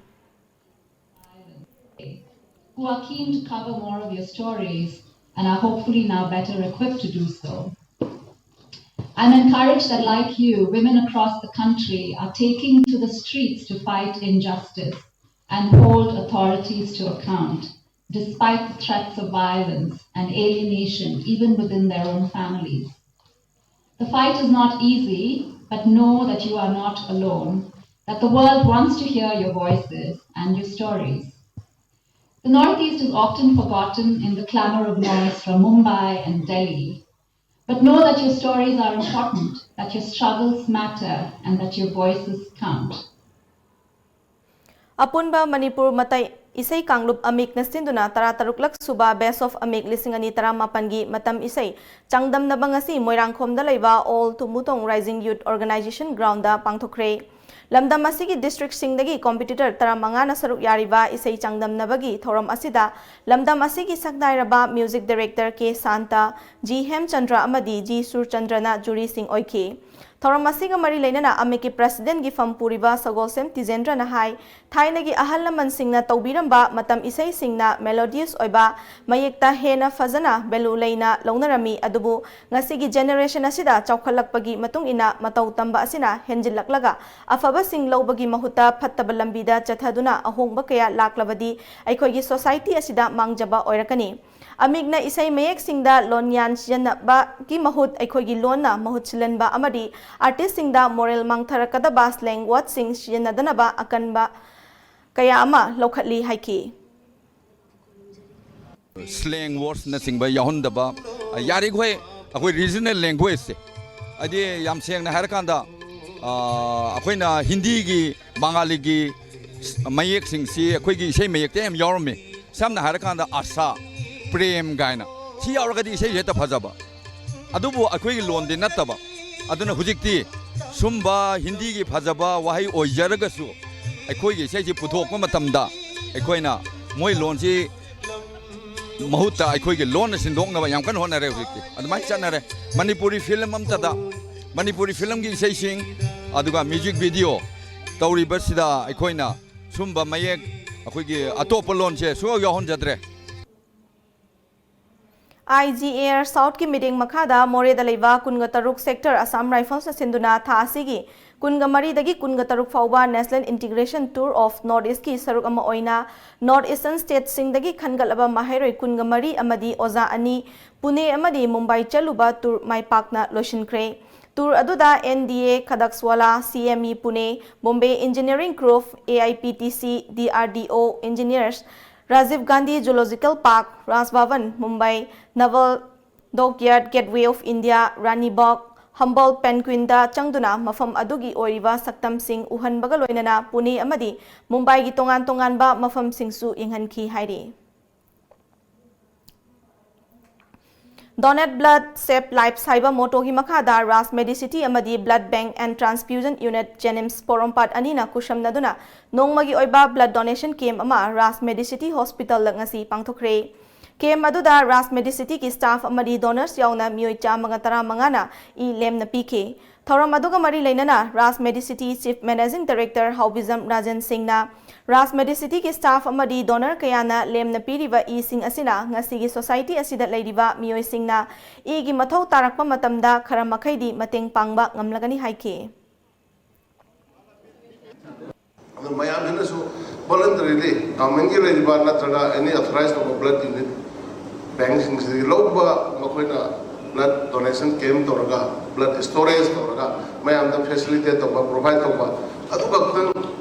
Who are keen to cover more of your stories and are hopefully now better equipped to do so. I'm encouraged that, like you, women across the country are taking to the streets to fight injustice and hold authorities to account, despite the threats of violence and alienation, even within their own families. The fight is not easy, but know that you are not alone, that the world wants to hear your voices and your stories. The Northeast is often forgotten in the clamor of noise from Mumbai and Delhi, but know that your stories are important, that your struggles matter, and that your voices count. ꯑꯄꯨꯟꯕ ꯃꯅꯤꯄꯨꯔ ꯃꯇꯩ ꯏꯁꯩ ꯀꯥꯡꯂꯨꯞ ꯑꯃꯤꯛꯅ ꯁꯤꯟꯗꯨꯅ ꯇꯔꯥꯇꯔꯨꯛꯂꯛ ꯁꯨꯕ Best of ꯑꯃꯤꯛ ꯂꯤꯁꯤꯡ ꯑꯅꯤ ꯇꯔꯥꯃꯥꯄꯟꯒꯤ ꯃꯇꯝ ꯏꯁꯩ ꯆꯥꯡꯗꯝꯅꯕ ꯉꯁꯤ ꯃꯣꯏꯔꯥꯡꯈꯣꯝꯗ ꯂꯩꯕ All ꯊꯨꯃꯨꯇꯣꯡ Rising Youth Organization ground ꯗ ꯄꯥꯡꯊꯣꯛꯈ꯭ꯔꯦ꯫ ꯂꯝꯗꯝ ꯑꯁꯤꯒꯤ district ꯁꯤꯡꯗꯒꯤ competitor ꯇꯔꯥꯃꯉꯥꯅ ꯁꯔꯨꯛ ꯌꯥꯔꯤꯕ ꯏꯁꯩ ꯆꯥꯡꯗꯝꯅꯕꯒꯤ ꯊꯧꯔꯝ ꯑꯁꯤꯗ ꯂꯝꯗꯝ ꯑꯁꯤꯒꯤ ꯁꯛꯅꯥꯏꯔꯕ music director K Santa, G ꯍꯦꯝꯆꯟꯗ꯭ꯔ ꯑꯃꯗꯤ G ꯁꯨꯔꯆꯟꯗ꯭ꯔꯅ ꯖꯨꯔꯤꯁꯤꯡ ꯑꯣꯏꯈꯤ꯫ ꯊꯧꯔꯝ ꯑꯁꯤꯒ ꯃꯔꯤ ꯂꯩꯅꯅ ꯑꯃꯤꯛꯀꯤ ꯄ꯭ꯔꯦꯁꯤꯗꯦꯟꯒꯤ ꯐꯝ ꯄꯨꯔꯤꯕ ꯁꯒꯣꯜꯁꯦꯝ ꯇꯤꯖꯦꯟꯗ꯭ꯔꯅ ꯍꯥꯏ, ꯊꯥꯏꯅꯒꯤ ꯑꯍꯜ ꯂꯃꯟꯁꯤꯡꯅ ꯇꯧꯕꯤꯔꯝꯕ ꯃꯇꯝ ꯏꯁꯩꯁꯤꯡꯅ melodious ꯑꯣꯏꯕ, ꯃꯌꯦꯛꯇ ꯍꯦꯟꯅ ꯐꯖꯅ value ꯂꯩꯅ ꯂꯧꯅꯔꯝꯃꯤ꯫ ꯑꯗꯨꯕꯨ ꯉꯁꯤꯒꯤ generation ꯑꯁꯤꯗ ꯆꯥꯎꯈꯠꯂꯛꯄꯒꯤ ꯃꯇꯨꯡ ꯏꯟꯅ ꯃꯇꯧ ꯇꯝꯕ ꯑꯁꯤꯅ ꯍꯦꯟꯖꯤꯜꯂꯛꯂꯒ ꯑꯐꯕꯁꯤꯡ ꯂꯧꯕꯒꯤ ꯃꯍꯨꯠꯇ ꯐꯠꯇꯕ ꯂꯝꯕꯤꯗ ꯆꯠꯊꯗꯨꯅ ꯑꯍꯣꯡꯕ ꯀꯌꯥ ꯂꯥꯛꯂꯕꯗꯤ ꯑꯩꯈꯣꯏꯒꯤ society ꯑꯁꯤꯗ ꯃꯥꯡꯖꯕ ꯑꯣꯏꯔꯛꯀꯅꯤ꯫ ꯑꯃꯤꯛꯅ ꯏꯁꯩ ꯃꯌꯦꯛꯁꯤꯡꯗ ꯂꯣꯟꯌꯥꯟ ꯁꯤꯖꯤꯟꯅꯕꯒꯤ ꯃꯍꯨꯠ ꯑꯩꯈꯣꯏꯒꯤ ꯂꯣꯟꯅ ꯃꯍꯨꯠ ꯁꯤꯜꯍꯟꯕ ꯑꯃꯗꯤ artistꯁꯤꯡꯗ moral ꯃꯥꯡꯊꯔꯛꯀꯗꯕ slang wordꯁꯤꯡ ꯁꯤꯖꯤꯟꯅꯗꯅꯕ ꯑꯀꯟꯕ ꯀꯌꯥ ꯑꯃ ꯂꯧꯈꯠꯂꯤ ꯍꯥꯏꯈꯤ꯫ Slang wordsꯅꯆꯤꯡꯕ ꯌꯥꯎꯍꯟꯗꯕ, ꯌꯥꯔꯤꯈꯣꯏ ꯑꯩꯈꯣꯏ regional languageꯁꯦ, ꯍꯥꯏꯗꯤ ꯌꯥꯝ ꯁꯦꯡꯅ ꯍꯥꯏꯔꯀꯥꯟꯗ ꯑꯩꯈꯣꯏꯅ ꯍꯤꯟꯗꯤꯒꯤ, ꯕꯪꯒꯥꯂꯤꯒꯤ ꯃꯌꯦꯛꯁꯤꯡꯁꯤ ꯑꯩꯈꯣꯏꯒꯤ ꯏꯁꯩ ꯃꯌꯦꯛꯇ ꯌꯥꯝ ꯌꯥꯎꯔꯝꯃꯤ꯫ ꯁꯝꯅ ꯍꯥꯏꯔꯀꯥꯟꯗ ꯑꯁꯥ, ꯄ꯭ꯔꯦꯝ ꯀꯥꯏꯅ ꯁꯤ ꯌꯥꯎꯔꯒꯗꯤ ꯏꯁꯩꯁꯦ ꯍꯦꯛꯇ ꯐꯖꯕ꯫ ꯑꯗꯨꯕꯨ ꯑꯩꯈꯣꯏꯒꯤ ꯂꯣꯟꯗꯤ ꯅꯠꯇꯕ꯫ ꯑꯗꯨꯅ ꯍꯧꯖꯤꯛꯇꯤ ꯁꯨꯝꯕ ꯍꯤꯟꯗꯤꯒꯤ ꯐꯖꯕ ꯋꯥꯍꯩ ꯑꯣꯏꯖꯔꯒꯁꯨ ꯑꯩꯈꯣꯏꯒꯤ ꯏꯁꯩꯁꯤ ꯄꯨꯊꯣꯛꯄ ꯃꯇꯝꯗ ꯑꯩꯈꯣꯏꯅ ꯃꯣꯏ ꯂꯣꯟꯁꯤ ꯃꯍꯨꯠꯇ ꯑꯩꯈꯣꯏꯒꯤ ꯂꯣꯟꯅ ꯁꯤꯟꯗꯣꯛꯅꯕ ꯌꯥꯝ ꯀꯟꯅ ꯍꯣꯠꯅꯔꯦ꯫ ꯍꯧꯖꯤꯛꯇꯤ ꯑꯗꯨꯃꯥꯏꯅ ꯆꯠꯅꯔꯦ꯫ ꯃꯅꯤꯄꯨꯔꯤ film ꯑꯃꯠꯇꯗ, ꯃꯅꯤꯄꯨꯔꯤ filmꯒꯤ ꯏꯁꯩꯁꯤꯡ, ꯑꯗꯨꯒ music video ꯇꯧꯔꯤꯕꯁꯤꯗ ꯑꯩꯈꯣꯏꯅ ꯁꯨꯝꯕ ꯃꯌꯦꯛ, ꯑꯩꯈꯣꯏꯒꯤ ꯑꯇꯣꯞꯄ ꯂꯣꯟꯁꯦ ꯁꯨꯡꯌꯥꯎ ꯌꯥꯎꯍꯟꯖꯗ꯭ꯔꯦ꯫ IGAR Southꯀꯤ ꯃꯤꯠꯌꯦꯡ ꯃꯈꯥꯗ ꯃꯣꯔꯦꯗ ꯂꯩꯕ ꯀꯨꯟꯒ ꯇꯔꯨꯛ Sector Assam Riflesꯅ ꯁꯤꯟꯗꯨꯅ ꯊꯥ ꯑꯁꯤꯒꯤ ꯀꯨꯟꯒ ꯃꯔꯤꯗꯒꯤ ꯀꯨꯟꯒ ꯇꯔꯨꯛ ꯐꯥꯎꯕ National Integration Tour of North Eastꯀꯤ ꯁꯔꯨꯛ ꯑꯃ ꯑꯣꯏꯅ North Eastern Statesꯁꯤꯡꯗꯒꯤ ꯈꯟꯒꯠꯂꯕ ꯃꯍꯩꯔꯣꯏ ꯀꯨꯟꯒ ꯃꯔꯤ ꯑꯃꯗꯤ ꯑꯣꯖꯥ ꯑꯅꯤ ꯄꯨꯅꯦ ꯑꯃꯗꯤ ꯃꯨꯝꯕꯥꯏ ꯆꯠꯂꯨꯕ tour ꯃꯥꯏ ꯄꯥꯛꯅ ꯂꯣꯏꯁꯤꯟꯈ꯭ꯔꯦ꯫ Tour ꯑꯗꯨꯗ NDA, ꯈꯗꯛꯁ꯭ꯋꯥꯂꯥ, CME Pune, Bombay Engineering Group, AIPTC, DRDO engineers, Rajiv Gandhi Zoological Park, Raj Bhavan, Mumbai, Naval Dockyard, Gateway of India, Rani Bagh, Humboldt Penguinꯗ ꯆꯪꯗꯨꯅ ꯃꯐꯝ ꯑꯗꯨꯒꯤ ꯑꯣꯏꯔꯤꯕ ꯁꯛꯇꯝꯁꯤꯡ ꯎꯍꯟꯕꯒ ꯂꯣꯏꯅꯅ ꯄꯨꯅꯦ ꯑꯃꯗꯤ ꯃꯨꯝꯕꯥꯏꯒꯤ ꯇꯣꯉꯥꯟ ꯇꯣꯉꯥꯟꯕ ꯃꯐꯝꯁꯤꯡꯁꯨ ꯌꯦꯡꯍꯟꯈꯤ ꯍꯥꯏꯔꯤ꯫ Donate Blood, Save Lives ꯍꯥꯏꯕ mottoꯒꯤ ꯃꯈꯥꯗ ꯔꯥꯖ ꯃꯦꯗꯤꯁꯤꯇꯤ ꯑꯃꯗꯤ Blood Bank and Transfusion Unit JNIMS ꯄꯣꯔꯣꯝꯄꯥꯠ ꯑꯅꯤꯅ ꯈꯨꯠꯁꯝꯅꯗꯨꯅ ꯅꯣꯡꯃꯒꯤ ꯑꯣꯏꯕ blood donation camp ꯑꯃ ꯔꯥꯖ ꯃꯦꯗꯤꯁꯤꯇꯤ ꯍꯣꯁꯄꯤꯇꯥꯜꯗ ꯉꯁꯤ ꯄꯥꯡꯊꯣꯛꯈ꯭ꯔꯦ꯫ Camp ꯑꯗꯨꯗ ꯔꯥꯖ ꯃꯦꯗꯤꯁꯤꯇꯤꯒꯤ staff ꯑꯃꯗꯤ donors ꯌꯥꯎꯅ ꯃꯤꯑꯣꯏ ꯆꯥꯝꯃꯒ ꯇꯔꯥꯃꯉꯥꯅ ꯏ ꯂꯦꯝꯅ ꯄꯤꯈꯤ꯫ ꯊꯧꯔꯝ ꯑꯗꯨꯒ ꯃꯔꯤ ꯂꯩꯅꯅ ꯔꯥꯖ Medicity chief managing director ꯍꯥꯎꯕꯤꯖꯝ Rajen ꯁꯤꯡꯅ ꯔꯥꯖ ꯃꯦꯗꯤꯁꯤꯇꯤꯒꯤ ꯁ꯭ꯇꯥꯐ ꯑꯃꯗꯤ ꯗꯣꯅꯔ ꯀꯌꯥꯅ ꯂꯦꯝꯅ ꯄꯤꯔꯤꯕ ꯏꯁꯤꯡ ꯑꯁꯤꯅ ꯉꯁꯤꯒꯤ ꯁꯣꯁꯥꯏꯇꯤ ꯑꯁꯤꯗ ꯂꯩꯔꯤꯕ ꯃꯤꯑꯣꯏꯁꯤꯡꯅ ꯏꯒꯤ ꯃꯊꯧ ꯇꯥꯔꯛꯄ ꯃꯇꯝꯗ ꯈꯔ ꯃꯈꯩꯗꯤ ꯃꯇꯦꯡ ꯄꯥꯡꯕ ꯉꯝꯂꯒꯅꯤ ꯍꯥꯏꯈꯤ꯫ ꯑꯗꯨ ꯃꯌꯥꯝꯁꯤꯅꯁꯨ voluntarily governmentꯀꯤ ꯂꯩꯔꯤꯕ ꯅꯠꯇ꯭ꯔꯒ any authorized ꯇꯧꯕ blood unit bankꯁꯤꯡꯁꯤꯗꯒꯤ ꯂꯧꯕ ꯃꯈꯣꯏꯅ blood donation camp ꯇꯧꯔꯒ blood storage ꯇꯧꯔꯒ ꯃꯌꯥꯝꯗ facilitate ꯇꯧꯕ provide ꯇꯧꯕ ꯑꯗꯨ ꯈꯛꯇꯪ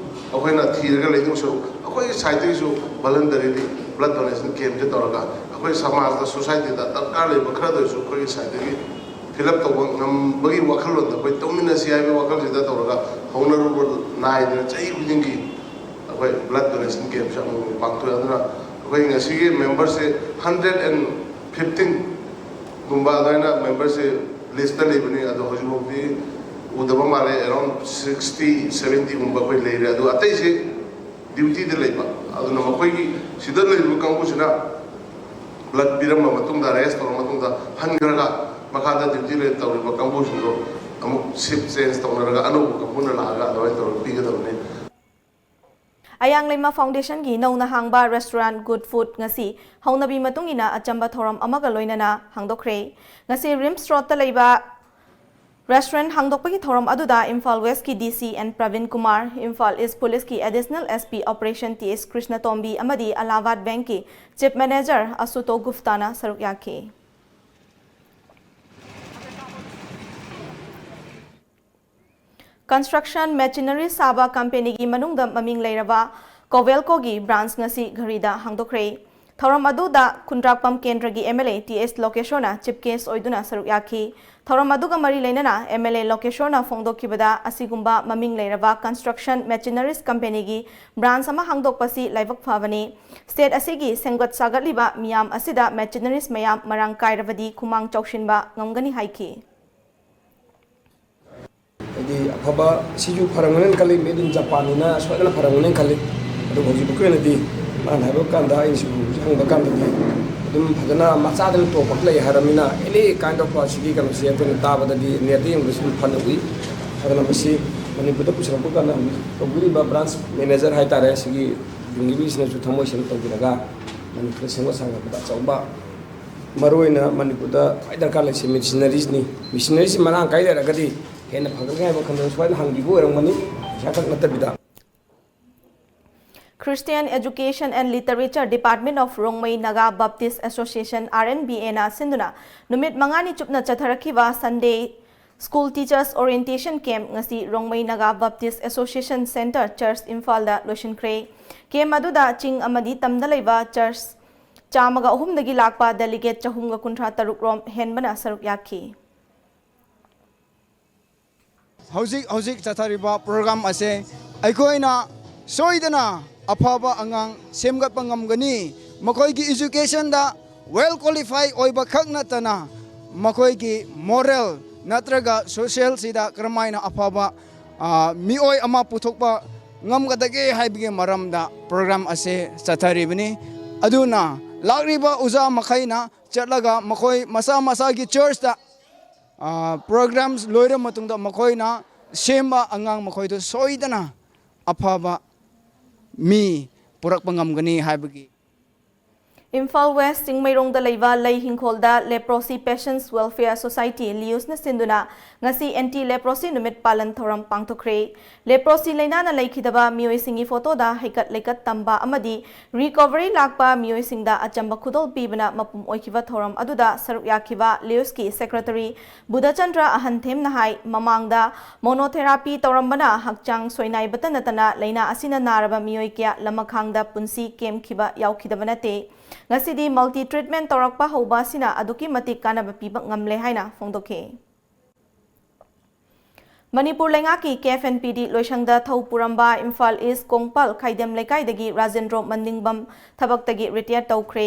ꯑꯩꯈꯣꯏꯅ ꯊꯤꯔꯒ ꯂꯩꯗꯧ ꯁꯔꯨꯛ ꯑꯩꯈꯣꯏꯒꯤ sideꯇꯒꯤꯁꯨ voluntarily blood donation campꯁꯦ ꯇꯧꯔꯒ ꯑꯩꯈꯣꯏ ꯁꯃꯥꯖꯇ societyꯗ ꯗꯔꯀꯥꯔ ꯂꯩꯕ ꯈꯔꯗ ꯑꯣꯏꯔꯁꯨ ꯑꯩꯈꯣꯏꯒꯤ sideꯇꯒꯤ fill up ꯇꯧꯕ ꯉꯝꯕꯒꯤ ꯋꯥꯈꯜꯂꯣꯟꯗ ꯑꯩꯈꯣꯏ ꯇꯧꯃꯤꯟꯅꯁꯤ ꯍꯥꯏꯕꯒꯤ ꯋꯥꯈꯜꯁꯤꯗ ꯇꯧꯔꯒ ꯍꯧꯅꯔꯨꯕ ꯅꯥꯏꯗꯅ ꯆꯍꯤ ꯈꯨꯗꯤꯡꯒꯤ ꯑꯩꯈꯣꯏ blood donation campꯁꯦ ꯑꯃꯨꯛ ꯄꯥꯡꯊꯣꯛꯑꯦ꯫ ꯑꯗꯨꯅ ꯑꯩꯈꯣꯏ ꯉꯁꯤꯒꯤ memberꯁꯦ hundred and fifteenꯒꯨꯝꯕ ꯑꯗꯨꯃꯥꯏꯅ memberꯁꯦ listꯇ ꯂꯩꯕꯅꯤ꯫ ꯑꯗꯣ ꯍꯧꯖꯤꯛꯐꯥꯎꯗꯤ ꯎꯗꯕ ꯃꯥꯜꯂꯦ꯫ Around sixty seventyꯒꯨꯝꯕ ꯑꯩꯈꯣꯏ ꯂꯩꯔꯦ꯫ ꯑꯗꯣ ꯑꯇꯩꯁꯦ dutyꯗ ꯂꯩꯕ꯫ ꯑꯗꯨꯅ ꯃꯈꯣꯏꯒꯤ ꯁꯤꯗ ꯂꯩꯔꯤꯕ ꯀꯥꯡꯕꯨꯁꯤꯅ blood ꯄꯤꯔꯝꯕ ꯃꯇꯨꯡꯗ, rest ꯇꯧꯔꯕ ꯃꯇꯨꯡꯗ ꯍꯟꯈ꯭ꯔꯒ ꯃꯈꯥꯗ duty ꯂꯩ ꯇꯧꯔꯤꯕ ꯀꯥꯡꯕꯨꯁꯤꯡꯗꯣ ꯑꯃꯨꯛ shift change ꯇꯧꯅꯔꯒ ꯑꯅꯧꯕ ꯀꯥꯡꯕꯨꯅ ꯂꯥꯛꯑꯒ ꯑꯗꯨꯃꯥꯏꯅ ꯇꯧꯔꯒ ꯄꯤꯒꯗꯕꯅꯤ꯫ ꯑꯌꯥꯡ ꯂꯩꯃ ꯐꯥꯎꯟꯗꯦꯁꯟꯒꯤ ꯅꯧꯅ ꯍꯥꯡꯕ restaurant Good Food ꯉꯁꯤ ꯍꯧꯅꯕꯤ ꯃꯇꯨꯡ ꯏꯟꯅ ꯑꯆꯝꯕ ꯊꯧꯔꯝ ꯑꯃꯒ ꯂꯣꯏꯅꯅ ꯍꯥꯡꯗꯣꯛꯈ꯭ꯔꯦ꯫ ꯉꯁꯤ ꯔꯤꯝꯁ ꯔꯣꯗꯇ ꯂꯩꯕ restaurant ꯍꯥꯡꯗꯣꯛꯄꯒꯤ ꯊꯧꯔꯝ ꯑꯗꯨꯗ ꯏꯝꯐꯥꯜ ꯋꯦꯁꯀꯤ DC N ꯄ꯭ꯔꯕꯤꯟ ꯀꯨꯃꯥꯔ, ꯏꯝꯐꯥꯜ ꯏꯁ ꯄꯨꯂꯤꯁꯀꯤ additional SP Operation T H ꯀ꯭ꯔꯤꯁꯅꯇꯣꯝꯕꯤ ꯑꯃꯗꯤ ꯑꯂꯥꯍꯥꯕꯥꯗ ꯕꯦꯡꯛꯀꯤ chief manager ꯑꯁꯨꯇꯣ ꯒꯨꯞꯇꯥꯅ ꯁꯔꯨꯛ ꯌꯥꯈꯤ꯫ Construction machinery ꯁꯥꯕ ꯀꯝꯄꯦꯅꯤꯒꯤ ꯃꯅꯨꯡꯗ ꯃꯃꯤꯡ ꯂꯩꯔꯕ ꯀꯣꯕꯦꯜꯀꯣꯒꯤ branch ꯉꯁꯤ ꯘꯔꯤꯗ ꯍꯥꯡꯗꯣꯛꯈ꯭ꯔꯦ꯫ ꯊꯧꯔꯝ ꯑꯗꯨꯗ ꯈꯨꯟꯗ꯭ꯔꯥꯛꯄꯝ ꯀꯦꯟꯗ꯭ꯔꯒꯤ MLA T H ꯂꯣꯀꯦꯁꯣꯔꯅ chief guest ꯑꯣꯏꯗꯨꯅ ꯁꯔꯨꯛ ꯌꯥꯈꯤ꯫ ꯊꯧꯔꯝ ꯑꯗꯨꯒ ꯃꯔꯤ ꯂꯩꯅꯅ MLA ꯂꯣꯀꯦꯁꯣꯔꯅ ꯐꯣꯡꯗꯣꯛꯈꯤꯕꯗ, ꯑꯁꯤꯒꯨꯝꯕ ꯃꯃꯤꯡ ꯂꯩꯔꯕ construction machineries ꯀꯝꯄꯦꯅꯤꯒꯤ branch ꯑꯃ ꯍꯥꯡꯗꯣꯛꯄꯁꯤ ꯂꯥꯏꯕꯛ ꯐꯕꯅꯤ꯫ State ꯑꯁꯤꯒꯤ ꯁꯦꯝꯒꯠ ꯁꯥꯒꯠꯂꯤꯕ ꯃꯤꯌꯥꯝ ꯑꯁꯤꯗ machineries ꯃꯌꯥꯝ ꯃꯔꯥꯡ ꯀꯥꯏꯔꯕꯗꯤ ꯈꯨꯃꯥꯡ ꯆꯥꯎꯁꯤꯟꯕ ꯉꯝꯒꯅꯤ ꯍꯥꯏꯈꯤ꯫ ꯍꯥꯏꯗꯤ ꯑꯐꯕ ꯁꯤꯁꯨ ꯐꯔꯝꯒꯅꯤꯅ ꯈꯜꯂꯤ, made in Japanꯅꯤꯅ ꯁꯣꯏꯗꯅ ꯐꯔꯝꯒꯅꯤꯅ ꯈꯜꯂꯤ꯫ ꯑꯗꯨꯕꯨ ꯍꯧꯖꯤꯛꯐꯥꯎꯒꯤ ꯑꯣꯏꯅꯗꯤ ꯃꯥꯅ ꯍꯥꯏꯕ ꯀꯥꯟꯗ ꯑꯩꯅꯁꯨ ꯍꯪꯕ ꯀꯥꯟꯗꯗꯤ ꯑꯗꯨꯝ ꯐꯖꯅ ꯃꯆꯥꯗꯒꯤ ꯇꯣꯞ ꯑꯞ ꯂꯩ ꯍꯥꯏꯔꯕꯅꯤꯅ, ꯑꯦꯅꯤ ꯀꯥꯏꯟ ꯑꯣꯐ ꯁꯤꯒꯤ ꯀꯩꯅꯣꯁꯦ ꯑꯩꯈꯣꯏꯅ ꯇꯥꯕꯗꯗꯤ ꯅꯦꯠꯇ ꯌꯦꯡꯕꯗꯁꯨ ꯑꯗꯨꯝ ꯐꯅ ꯎꯏ꯫ ꯑꯗꯨꯅ ꯃꯁꯤ ꯃꯅꯤꯄꯨꯔꯗ ꯄꯨꯁꯤꯜꯂꯛꯄ ꯀꯥꯟꯗ ꯍꯧꯖꯤꯛ ꯇꯧꯕꯤꯔꯤꯕ ꯕ꯭ꯔꯥꯟꯁ ꯃꯦꯅꯦꯖꯔ ꯍꯥꯏꯇꯥꯔꯦ, ꯁꯤꯒꯤ ꯌꯨꯝꯕꯤꯁꯤꯅꯁꯨ ꯊꯃꯣꯏ ꯁꯦꯡꯅ ꯇꯧꯕꯤꯔꯒ ꯃꯅꯤꯄꯨꯔꯗ ꯁꯦꯝꯒꯠ ꯁꯥꯒꯠꯄꯗ ꯑꯆꯧꯕ, ꯃꯔꯨꯑꯣꯏꯅ ꯃꯅꯤꯄꯨꯔꯗ ꯈ꯭ꯋꯥꯏ ꯗꯔꯀꯥꯔ ꯂꯩꯔꯤꯁꯦ ꯃꯤꯁꯅꯔꯤꯁꯅꯤ꯫ ꯃꯤꯁꯅꯔꯤꯁꯤ ꯃꯔꯥꯡ ꯀꯥꯏ ꯂꯩꯔꯒꯗꯤ ꯍꯦꯟꯅ ꯐꯒꯠꯒꯅꯤ ꯍꯥꯏꯕ ꯋꯥꯈꯜꯗ ꯁꯨꯃꯥꯏꯅ ꯍꯪꯕꯤꯕ ꯑꯣꯏꯔꯝꯒꯅꯤ, ꯄꯩꯁꯥ ꯈꯛ ꯅꯠꯇꯕꯤꯗ꯫ Christian Education and Literature Department of Rongmei Naga Baptist Association, R N B A ꯅ ꯁꯤꯟꯗꯨꯅ ꯅꯨꯃꯤꯠ ꯃꯉꯥꯅꯤ ꯆꯨꯞꯅ ꯆꯠꯊꯔꯛꯈꯤꯕ Sunday School Teachers Orientation Camp ꯉꯁꯤ Rongmei Naga Baptist association centre church ꯏꯝꯐꯥꯜꯗ ꯂꯣꯏꯁꯤꯟꯈ꯭ꯔꯦ꯫ ꯀꯦꯝ ꯑꯗꯨꯗ ꯆꯤꯡ ꯑꯃꯗꯤ ꯇꯝꯗ ꯂꯩꯕ ꯆꯔꯆ ꯆꯥꯝꯃꯒ ꯑꯍꯨꯝꯗꯒꯤ ꯂꯥꯛꯄ ꯗꯦꯂꯤꯒꯦꯠ ꯆꯍꯨꯝꯒ ꯀꯨꯟꯊ꯭ꯔꯥ ꯇꯔꯨꯛ ꯔꯣꯝ ꯍꯦꯟꯕꯅ ꯁꯔꯨꯛ ꯌꯥꯈꯤ꯫ ꯍꯧꯖꯤꯛ ꯍꯧꯖꯤꯛ ꯆꯠꯊꯔꯤꯕ ꯄ꯭ꯔꯣꯒ꯭ꯔꯥꯝ ꯑꯁꯦ ꯑꯩꯈꯣꯏꯅ ꯁꯣꯏꯗꯅ ꯑꯐꯕ ꯑꯉꯥꯡ ꯁꯦꯝꯒꯠꯄ ꯉꯝꯒꯅꯤ꯫ ꯃꯈꯣꯏꯒꯤ ꯏꯖꯨꯀꯦꯁꯟꯗ ꯋꯦꯜ ꯀ꯭ꯋꯥꯂꯤꯐꯥꯏ ꯑꯣꯏꯕ ꯈꯛ ꯅꯠꯇꯅ ꯃꯈꯣꯏꯒꯤ ꯃꯣꯔꯦꯜ ꯅꯠꯇ꯭ꯔꯒ ꯁꯣꯁꯤꯌꯦꯜꯁꯤꯗ ꯀꯔꯝꯍꯥꯏꯅ ꯑꯐꯕ ꯃꯤꯑꯣꯏ ꯑꯃ ꯄꯨꯊꯣꯛꯄ ꯉꯝꯒꯗꯒꯦ ꯍꯥꯏꯕꯒꯤ ꯃꯔꯝꯗ ꯄ꯭ꯔꯣꯒ꯭ꯔꯥꯝ ꯑꯁꯦ ꯆꯠꯊꯔꯤꯕꯅꯤ꯫ ꯑꯗꯨꯅ ꯂꯥꯛꯂꯤꯕ ꯑꯣꯖꯥ ꯃꯈꯩꯅ ꯆꯠꯂꯒ ꯃꯈꯣꯏ ꯃꯁꯥ ꯃꯁꯥꯒꯤ ꯆꯔꯆꯇ ꯄ꯭ꯔꯣꯒ꯭ꯔꯥꯝꯁ ꯂꯣꯏꯔ ꯃꯇꯨꯡꯗ ꯃꯈꯣꯏꯅ ꯁꯦꯝꯕ ꯑꯉꯥꯡ ꯃꯈꯣꯏꯗꯨ ꯁꯣꯏꯗꯅ ꯑꯐꯕ ꯃꯤ ꯄꯨꯔꯛꯄ ꯉꯝꯒꯅꯤ ꯍꯥꯏꯕꯒꯤ ꯏꯝꯐꯥꯜ ꯋꯦꯁ ꯆꯤꯡꯃꯩꯔꯣꯡꯗ ꯂꯩꯕ ꯂꯩ ꯍꯤꯡꯈꯣꯜꯗ Leprosy Patients Welfare Society, ꯂꯤꯌꯨꯁꯅ ꯁꯤꯟꯗꯨꯅ ꯉꯁꯤ ꯑꯦꯟꯇꯤ ꯂꯦꯄ꯭ꯔꯣꯁꯤ ꯅꯨꯃꯤꯠ ꯄꯥꯂꯟ ꯊꯧꯔꯝ ꯄꯥꯡꯊꯣꯛꯈ꯭ꯔꯦ꯫ ꯂꯦꯄ꯭ꯔꯣꯁꯤ ꯂꯩꯅꯥꯅ ꯂꯩꯈꯤꯗꯕ ꯃꯤꯑꯣꯏꯁꯤꯡꯒꯤ ꯐꯣꯇꯣꯗ ꯍꯩꯀꯠ ꯂꯩꯀꯠ ꯇꯝꯕ ꯑꯃꯗꯤ ꯔꯤꯀꯣꯚꯔꯤ ꯂꯥꯛꯄ ꯃꯤꯑꯣꯏꯁꯤꯡꯗ ꯑꯆꯝꯕ ꯈꯨꯗꯣꯜ ꯄꯤꯕꯅ ꯃꯄꯨꯝ ꯑꯣꯏꯈꯤꯕ ꯊꯧꯔꯝ ꯑꯗꯨꯗ ꯁꯔꯨꯛ ꯌꯥꯈꯤꯕ ꯂꯤꯌꯨꯁꯀꯤ ꯁꯦꯀ꯭ꯔꯦꯇꯔꯤ ꯕꯨꯙꯆꯟꯗ꯭ꯔ ꯑꯍꯟꯊꯦꯝꯅ ꯍꯥꯏ, ꯃꯃꯥꯡꯗ ꯃꯣꯅꯣꯊꯦꯔꯥꯄꯤ ꯇꯧꯔꯝꯕꯅ ꯍꯛꯆꯥꯡ ꯁꯣꯏꯅꯥꯏꯕꯇ ꯅꯠꯇꯅ ꯂꯥꯏꯅꯥ ꯑꯁꯤꯅ ꯅꯥꯔꯕ ꯃꯤꯑꯣꯏ ꯀꯌꯥ ꯂꯃꯈꯥꯡꯗ ꯄꯨꯟꯁꯤ ꯀꯦꯝꯈꯤꯕ ꯌꯥꯎꯈꯤꯗꯕ ꯅꯠꯇꯦ꯫ ꯉꯁꯤꯗꯤ ꯃꯜꯇꯤ ꯇ꯭ꯔꯤꯠꯃꯦꯟ ꯇꯧꯔꯛꯄ ꯍꯧꯕ ꯑꯁꯤꯅ ꯑꯗꯨꯛꯀꯤ ꯃꯇꯤꯛ ꯀꯥꯟꯅꯕ ꯄꯤꯕ ꯉꯝꯂꯦ ꯍꯥꯏꯅ ꯐꯣꯡꯗꯣꯛꯈꯤ꯫ ꯃꯅꯤꯄꯨꯔ ꯂꯩꯉꯥꯛꯀꯤ ꯀꯦ ꯑꯦꯐ ꯑꯦꯟ ꯄꯤ ꯗꯤ ꯂꯣꯏꯁꯪꯗ ꯊꯧ ꯄꯨꯔꯝꯕ ꯏꯝꯐꯥꯜ ꯏꯁ ꯀꯣꯡꯄꯥꯜ ꯈꯥꯏꯗꯦꯝ ꯂꯩꯀꯥꯏꯗꯒꯤ ꯔꯥꯖꯦꯟꯗ꯭ꯔꯣ ꯃꯟꯗꯤꯡꯕꯝ ꯊꯕꯛꯇꯒꯤ ꯔꯤꯇꯥꯌꯔ ꯇꯧꯈ꯭ꯔꯦ꯫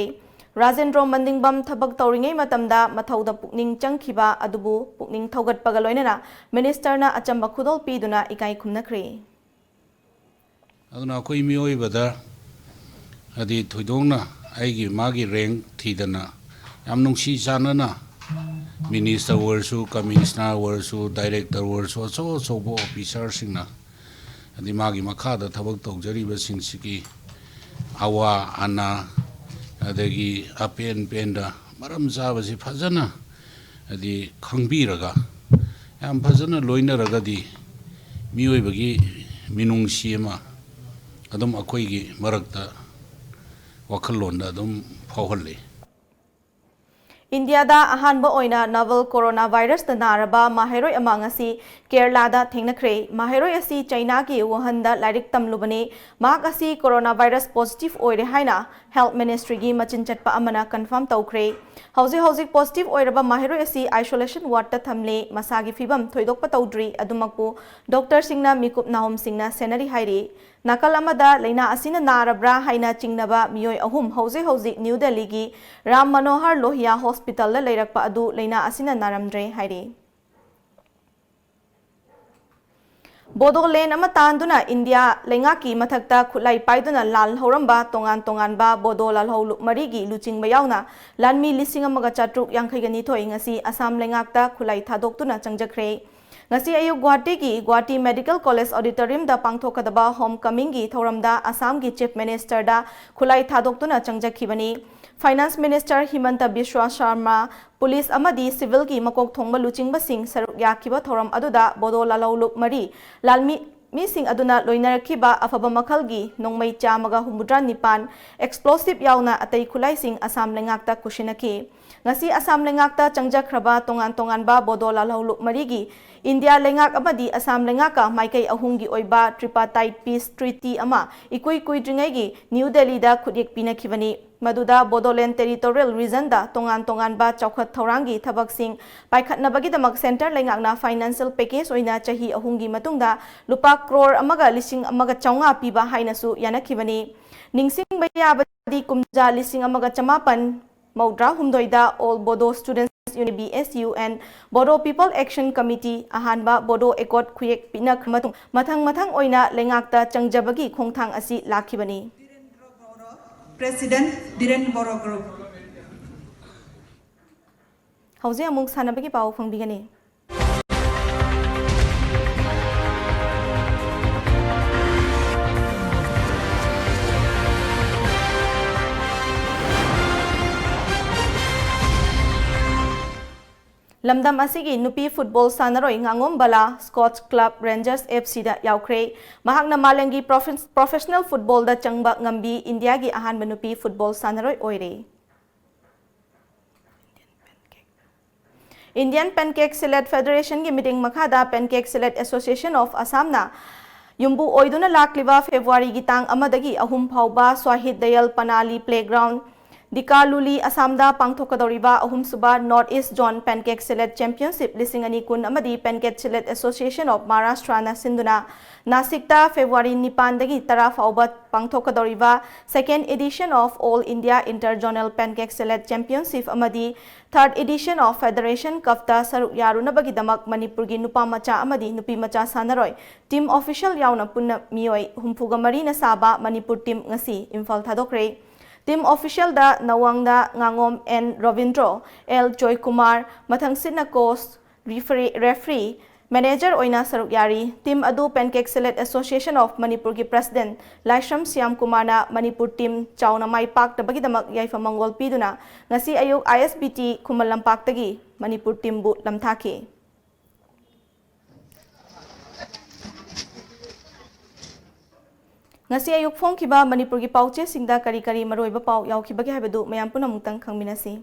ꯔꯥꯖꯦꯟꯗ꯭ꯔꯣ ꯃꯟꯗꯤꯡꯕꯝ ꯊꯕꯛ ꯇꯧꯔꯤꯉꯩ ꯃꯇꯝꯗ ꯃꯊꯧꯗ ꯄꯨꯛꯅꯤꯡ ꯆꯪꯈꯤꯕ ꯑꯗꯨꯕꯨ ꯄꯨꯛꯅꯤꯡ ꯊꯧꯒꯠꯄꯒ ꯂꯣꯏꯅꯅ ꯃꯤꯅꯤꯁꯇꯔꯅ ꯑꯆꯝꯕ ꯈꯨꯗꯣꯜ ꯄꯤꯗꯨꯅ ꯏꯀꯥꯏ ꯈꯨꯝꯅꯈ꯭ꯔꯦ꯫ ꯑꯗꯨꯅ ꯑꯩꯈꯣꯏ ꯃꯤꯑꯣꯏꯕꯗ ꯍꯥꯏꯗꯤ ꯊꯣꯏꯗꯣꯛꯅ ꯑꯩꯒꯤ ꯃꯥꯒꯤ ꯔꯦꯡ ꯊꯤꯗꯅ ꯌꯥꯝ ꯅꯨꯡꯁꯤ ꯆꯥꯟꯅꯅ ꯃꯤꯅꯤꯁꯇꯔ ꯑꯣꯏꯔꯁꯨ, ꯀꯃꯤꯁꯅꯔ ꯑꯣꯏꯔꯁꯨ, ꯗꯥꯏꯔꯦꯛꯇꯔ ꯑꯣꯏꯔꯁꯨ, ꯑꯆꯧ ꯑꯆꯧꯕ ꯑꯣꯐꯤꯁꯥꯔꯁꯤꯡꯅ, ꯍꯥꯏꯗꯤ ꯃꯥꯒꯤ ꯃꯈꯥꯗ ꯊꯕꯛ ꯇꯧꯖꯔꯤꯕꯁꯤꯡꯁꯤꯒꯤ ꯑꯋꯥ ꯑꯅꯥ, ꯑꯗꯒꯤ ꯑꯄꯦꯟ ꯄꯦꯟꯗ ꯃꯔꯝ ꯆꯥꯕꯁꯤ ꯐꯖꯅ ꯍꯥꯏꯗꯤ ꯈꯪꯕꯤꯔꯒ, ꯌꯥꯝ ꯐꯖꯅ ꯂꯣꯏꯅꯔꯒꯗꯤ ꯃꯤꯑꯣꯏꯕꯒꯤ ꯃꯤꯅꯨꯡꯁꯤ ꯑꯃ ꯑꯗꯨꯝ ꯑꯩꯈꯣꯏꯒꯤ ꯃꯔꯛꯇ ꯋꯥꯈꯜꯂꯣꯟꯗ ꯑꯗꯨꯝ ꯐꯥꯎꯍꯜꯂꯤ꯫ ꯏꯟꯗꯤꯌꯥꯗ ꯑꯍꯥꯟꯕ ꯑꯣꯏꯅ novel coronavirus ꯇ ꯅꯥꯔꯕ ꯃꯍꯩꯔꯣꯏ ꯑꯃ ꯉꯁꯤ ꯀꯦꯔꯂꯥꯗ ꯊꯦꯡꯅꯈ꯭ꯔꯦ꯫ ꯃꯍꯩꯔꯣꯏ ꯑꯁꯤ ꯆꯩꯅꯥꯒꯤ ꯋꯨꯍꯟꯗ ꯂꯥꯏꯔꯤꯛ ꯇꯝꯂꯨꯕꯅꯤ꯫ ꯃꯍꯥꯛ ꯑꯁꯤ coronavirus positive ꯑꯣꯏꯔꯦ ꯍꯥꯏꯅ health ministry ꯒꯤ ꯃꯆꯤꯟ ꯆꯠꯄ ꯑꯃꯅ confirm ꯇꯧꯈ꯭ꯔꯦ꯫ ꯍꯧꯖꯤꯛ ꯍꯧꯖꯤꯛ positive ꯑꯣꯏꯔꯕ ꯃꯍꯩꯔꯣꯏ ꯑꯁꯤ isolation ward ꯇ ꯊꯝꯂꯦ꯫ ꯃꯁꯥꯒꯤ ꯐꯤꯕꯝ ꯊꯣꯏꯗꯣꯛꯄ ꯇꯧꯗ꯭ꯔꯤ꯫ ꯑꯗꯨꯃꯛꯄꯨ doctor ꯁꯤꯡꯅ ꯃꯤꯀꯨꯞ ꯅꯥꯍꯨꯝꯁꯤꯡꯅ ꯁꯦꯟꯅꯔꯤ ꯍꯥꯏꯔꯤ꯫ ꯅꯥꯀꯜ ꯑꯃꯗ ꯂꯥꯏꯅꯥ ꯑꯁꯤꯅ ꯅꯥꯔꯕ꯭ꯔꯥ ꯍꯥꯏꯅ ꯆꯤꯡꯅꯕ ꯃꯤꯑꯣꯏ ꯑꯍꯨꯝ ꯍꯧꯖꯤꯛ ꯍꯧꯖꯤꯛ ꯅ꯭ꯌꯨ ꯗꯦꯜꯂꯤꯒꯤ ꯔꯥꯝ ꯃꯅꯣꯍꯔ ꯂꯣꯍꯤꯌꯥ ꯍꯣꯁꯄꯤꯇꯥꯜꯗ ꯂꯩꯔꯛꯄ ꯑꯗꯨ ꯂꯥꯏꯅꯥ ꯑꯁꯤꯅ ꯅꯥꯔꯝꯗ꯭ꯔꯦ ꯍꯥꯏꯔꯤ꯫ ꯕꯣꯗꯣꯂꯦꯟ ꯑꯃ ꯇꯥꯟꯗꯨꯅ ꯏꯟꯗꯤꯌꯥ ꯂꯩꯉꯥꯛꯀꯤ ꯃꯊꯛꯇ ꯈꯨꯠꯂꯥꯏ ꯄꯥꯏꯗꯨꯅ ꯂꯥꯜ ꯍꯧꯔꯝꯕ ꯇꯣꯉꯥꯟ ꯇꯣꯉꯥꯟꯕ ꯕꯣꯗꯣ ꯂꯥꯜꯍꯧꯂꯨꯞ ꯃꯔꯤꯒꯤ ꯂꯨꯆꯤꯡꯕ ꯌꯥꯎꯅ ꯂꯥꯟꯃꯤ ꯂꯤꯁꯤꯡ ꯑꯃꯒ ꯆꯥꯇ꯭ꯔꯨꯛ ꯌꯥꯡꯈꯩꯒ ꯅꯤꯊꯣꯏ ꯉꯁꯤ ꯑꯁꯥꯝ ꯂꯩꯉꯥꯛꯇ ꯈꯨꯠꯂꯥꯏ ꯊꯥꯗꯣꯛꯇꯨꯅ ꯆꯪꯖꯈ꯭ꯔꯦ꯫ ꯉꯁꯤ ꯑꯌꯨꯛ ꯒꯨꯋꯥꯍꯥꯇꯤꯒꯤ ꯒꯨꯋꯥꯍꯥꯇꯤ ꯃꯦꯗꯤꯀꯦꯜ ꯀꯣꯂꯦꯖ ꯑꯣꯗꯤꯇꯣꯔꯤꯌꯝꯗ ꯄꯥꯡꯊꯣꯛꯀꯗꯕ ꯍꯣꯝ ꯀꯃꯤꯡꯒꯤ ꯊꯧꯔꯝꯗ ꯑꯁꯥꯝꯒꯤ ꯆꯤꯐ ꯃꯤꯅꯤꯁꯇꯔꯗ ꯈꯨꯠꯂꯥꯏ ꯊꯥꯗꯣꯛꯇꯨꯅ ꯆꯪꯖꯈꯤꯕꯅꯤ꯫ Finance minister ꯍꯤꯃꯟꯇ Visva Sharma, police ꯑꯃꯗꯤ ꯁꯤꯚꯤꯜꯒꯤ ꯃꯀꯣꯛ ꯊꯣꯡꯕ ꯂꯨꯆꯤꯡꯕꯁꯤꯡ ꯁꯔꯨꯛ ꯌꯥꯈꯤꯕ ꯊꯧꯔꯝ ꯑꯗꯨꯗ ꯕꯣꯗꯣ ꯂꯥꯜꯍꯧꯂꯨꯞ ꯃꯔꯤ ꯂꯥꯜꯃꯤ ꯃꯤꯁꯤꯡ ꯑꯗꯨꯅ ꯂꯣꯏꯅꯔꯛꯈꯤꯕ ꯑꯐꯕ ꯃꯈꯜꯒꯤ ꯅꯣꯡꯃꯩ ꯆꯥꯝꯃꯒ ꯍꯨꯝꯐꯨꯇꯔꯥ ꯅꯤꯄꯥꯟ, explosive ꯌꯥꯎꯅ ꯑꯇꯩ ꯈꯨꯠꯂꯥꯏꯁꯤꯡ ꯑꯁꯥꯝ ꯂꯩꯉꯥꯛꯇ ꯈꯨꯠꯁꯤꯟꯅꯈꯤ꯫ ꯉꯁꯤ ꯑꯁꯥꯝ ꯂꯩꯉꯥꯛꯇ ꯆꯪꯖꯈ꯭ꯔꯕ ꯇꯣꯉꯥꯟ ꯇꯣꯉꯥꯟꯕ ꯕꯣꯗꯣ ꯂꯥꯜꯍꯧꯂꯨꯞ ꯃꯔꯤꯒꯤ ꯏꯟꯗꯤꯌꯥ ꯂꯩꯉꯥꯛ ꯑꯃꯗꯤ ꯑꯁꯥꯝ ꯂꯩꯉꯥꯛꯀ ꯃꯥꯏꯀꯩ ꯑꯍꯨꯝꯒꯤ ꯑꯣꯏꯕ tripartite peace treaty ꯑꯃ ꯏꯀꯨꯏ ꯀꯨꯏꯗ꯭ꯔꯤꯉꯩꯒꯤ ꯅ꯭ꯌꯨ ꯗꯦꯜꯂꯤꯗ ꯈꯨꯠꯌꯦꯛ ꯄꯤꯅꯈꯤꯕꯅꯤ꯫ ꯃꯗꯨꯗ ꯕꯣꯗꯣꯂꯦꯟ territorial regionꯗ ꯇꯣꯉꯥꯟ ꯇꯣꯉꯥꯟꯕ ꯆꯥꯎꯈꯠ ꯊꯧꯔꯥꯡꯒꯤ ꯊꯕꯛꯁꯤꯡ ꯄꯥꯏꯈꯠꯅꯕꯒꯤꯗꯃꯛ centre ꯂꯩꯉꯥꯛꯅ financial package ꯑꯣꯏꯅ ꯆꯍꯤ ꯑꯍꯨꯝꯒꯤ ꯃꯇꯨꯡꯗ ꯂꯨꯄꯥ ꯀ꯭ꯔꯣꯔ ꯑꯃꯒ ꯂꯤꯁꯤꯡ ꯑꯃꯒ ꯆꯥꯝꯃꯉꯥ ꯄꯤꯕ ꯍꯥꯏꯅꯁꯨ ꯌꯥꯅꯈꯤꯕꯅꯤ꯫ ꯅꯤꯡꯁꯤꯡꯕ ꯌꯥꯕꯗꯤ ꯀꯨꯝꯖꯥ ꯂꯤꯁꯤꯡ ꯑꯃꯒ ꯆꯃꯥꯄꯟ ꯃꯧꯗ꯭ꯔꯥ ꯍꯨꯝꯗꯣꯏꯗ All Bodo Students Union, B S U N, Bodo People Action Committee ꯑꯍꯥꯟꯕ ꯕꯣꯗꯣ accord ꯈꯨꯌꯦꯛ ꯄꯤꯅꯈ꯭ꯔ ꯃꯇꯨꯡ ꯃꯊꯪ ꯃꯊꯪ ꯑꯣꯏꯅ ꯂꯩꯉꯥꯛꯇ ꯆꯪꯖꯕꯒꯤ ꯈꯣꯡꯊꯥꯡ ꯑꯁꯤ ꯂꯥꯛꯈꯤꯕꯅꯤ꯫ President, Dhiren Boro Group. ꯍꯧꯖꯤꯛ ꯑꯃꯨꯛ ꯁꯥꯟꯅꯕꯒꯤ ꯄꯥꯎ ꯐꯪꯕꯤꯒꯅꯤ꯫ ꯂꯝꯗꯝ ꯑꯁꯤꯒꯤ ꯅꯨꯄꯤ ꯐꯨꯠꯕꯣꯜ ꯁꯥꯟꯅꯔꯣꯏ ꯉꯥꯉꯣꯝ ꯕꯂꯥ ꯁ꯭ꯀꯣꯠꯁ ꯀ꯭ꯂꯕ ꯔꯦꯟꯖꯔꯁ ꯑꯦꯐ ꯁꯤꯗ ꯌꯥꯎꯈ꯭ꯔꯦ꯫ ꯃꯍꯥꯛꯅ ꯃꯥꯂꯦꯝꯒꯤ ꯄ꯭ꯔꯣꯐꯦꯁ-, ꯄ꯭ꯔꯣꯐꯦꯁꯅꯦꯜ ꯐꯨꯠꯕꯣꯜꯗ ꯆꯪꯕ ꯉꯝꯕꯤ ꯏꯟꯗꯤꯌꯥꯒꯤ ꯑꯍꯥꯟꯕ ꯅꯨꯄꯤ ꯐꯨꯠꯕꯣꯜ ꯁꯥꯟꯅꯔꯣꯏ ꯑꯣꯏꯔꯦ꯫ ꯏꯟꯗꯤꯌꯟ ꯄꯦꯟꯀꯦꯛ ꯁꯤꯂꯦꯠ ꯐꯦꯗꯔꯦꯁꯟꯒꯤ ꯃꯤꯇꯤꯡ ꯃꯈꯥꯗ ꯄꯦꯟꯀꯦꯛ ꯁꯤꯂꯦꯠ ꯑꯦꯁꯣꯁꯤꯌꯦꯁꯟ ꯑꯣꯐ ꯑꯁꯥꯝꯅ ꯌꯨꯝꯕꯨ ꯑꯣꯏꯗꯨꯅ ꯂꯥꯛꯂꯤꯕ ꯐꯦꯕ꯭ꯔꯨꯋꯥꯔꯤꯒꯤ ꯇꯥꯡ ꯑꯃꯗꯒꯤ ꯑꯍꯨꯝ ꯐꯥꯎꯕ ꯁ꯭ꯋꯥꯍꯤꯗ ꯗꯌꯜ ꯄꯅꯥꯂꯤ ꯄ꯭ꯂꯦꯒ꯭ꯔꯥꯎꯟ, ꯗꯤꯀꯥꯂꯨꯂꯤ, ꯑꯁꯥꯝꯗ ꯄꯥꯡꯊꯣꯛꯀꯗꯧꯔꯤꯕ ꯑꯍꯨꯝꯁꯨꯕ north east zone pancake ꯁꯤꯂꯦꯠ championship ꯂꯤꯁꯤꯡ ꯑꯅꯤ ꯀꯨꯟ ꯑꯃꯗꯤ ꯄꯦꯟꯀꯦꯛ ꯁꯤꯂꯦꯠ ꯑꯦꯁꯣꯁꯤꯌꯦꯁꯟ ꯑꯣꯐ ꯃꯍꯥꯔꯥꯁꯇ꯭ꯔꯅ ꯁꯤꯟꯗꯨꯅ ꯅꯥꯁꯤꯛꯇ ꯐꯦꯕ꯭ꯔꯨꯋꯥꯔꯤ ꯅꯤꯄꯥꯟꯗꯒꯤ ꯇꯔꯥ ꯐꯥꯎꯕ ꯄꯥꯡꯊꯣꯛꯀꯗꯧꯔꯤꯕ Second Edition of All India Inter Zonal Pancake Salad Championship ꯑꯃꯗꯤ Third Edition of Federation Cupꯇ ꯁꯔꯨꯛ ꯌꯥꯔꯨꯅꯕꯒꯤꯗꯃꯛ ꯃꯅꯤꯄꯨꯔꯒꯤ ꯅꯨꯄꯥ ꯃꯆꯥ ꯑꯃꯗꯤ ꯅꯨꯄꯤ ꯃꯆꯥ ꯁꯥꯟꯅꯔꯣꯏ team official ꯌꯥꯎꯅ ꯄꯨꯟꯅ ꯃꯤꯑꯣꯏ ꯍꯨꯝꯐꯨꯒ ꯃꯔꯤꯅ ꯁꯥꯕ ꯃꯅꯤꯄꯨꯔ team ꯉꯁꯤ ꯏꯝꯐꯥꯜ ꯊꯥꯗꯣꯛꯈ꯭ꯔꯦ꯫ Team officialꯗ ꯅꯋꯥꯡꯗ ꯉꯥꯉꯣꯝ ꯑꯦꯟ ꯔꯕꯤꯟꯗ꯭ꯔꯣ, ꯑꯦꯜ ꯖꯣꯏꯀꯨꯃꯥꯔ, ꯃꯊꯪꯁꯤꯠꯅ coach, referee, referee, manager ꯑꯣꯏꯅ ꯁꯔꯨꯛ ꯌꯥꯔꯤ꯫ Team ꯑꯗꯨ Pancake Salad Association of ꯃꯅꯤꯄꯨꯔꯒꯤ president ꯂꯥꯏꯁ꯭ꯔꯝ ꯁ꯭ꯌꯥꯝ ꯀꯨꯃꯥꯔꯅ ꯃꯅꯤꯄꯨꯔ team ꯆꯥꯎꯅ ꯃꯥꯏ ꯄꯥꯛꯇꯕꯒꯤꯗꯃꯛ ꯌꯥꯏꯐ ꯃꯪꯒꯣꯜ ꯄꯤꯗꯨꯅ ꯉꯁꯤ ꯑꯌꯨꯛ I S B T ꯈꯨꯃꯟ ꯂꯝꯄꯥꯛꯇꯒꯤ ꯃꯅꯤꯄꯨꯔ teamꯕꯨ ꯂꯝꯊꯥꯈꯤ꯫ ꯉꯁꯤ ꯑꯌꯨꯛ ꯐꯣꯡꯈꯤꯕ ꯃꯅꯤꯄꯨꯔꯒꯤ ꯄꯥꯎꯆꯦꯁꯤꯡꯗ ꯀꯔꯤ ꯀꯔꯤ ꯃꯔꯨꯑꯣꯏꯕ ꯄꯥꯎ ꯌꯥꯎꯈꯤꯕꯒꯦ ꯍꯥꯏꯕꯗꯨ ꯃꯌꯥꯝ ꯄꯨꯝꯅꯃꯛꯇꯪ ꯈꯪꯃꯤꯟꯅꯁꯤ꯫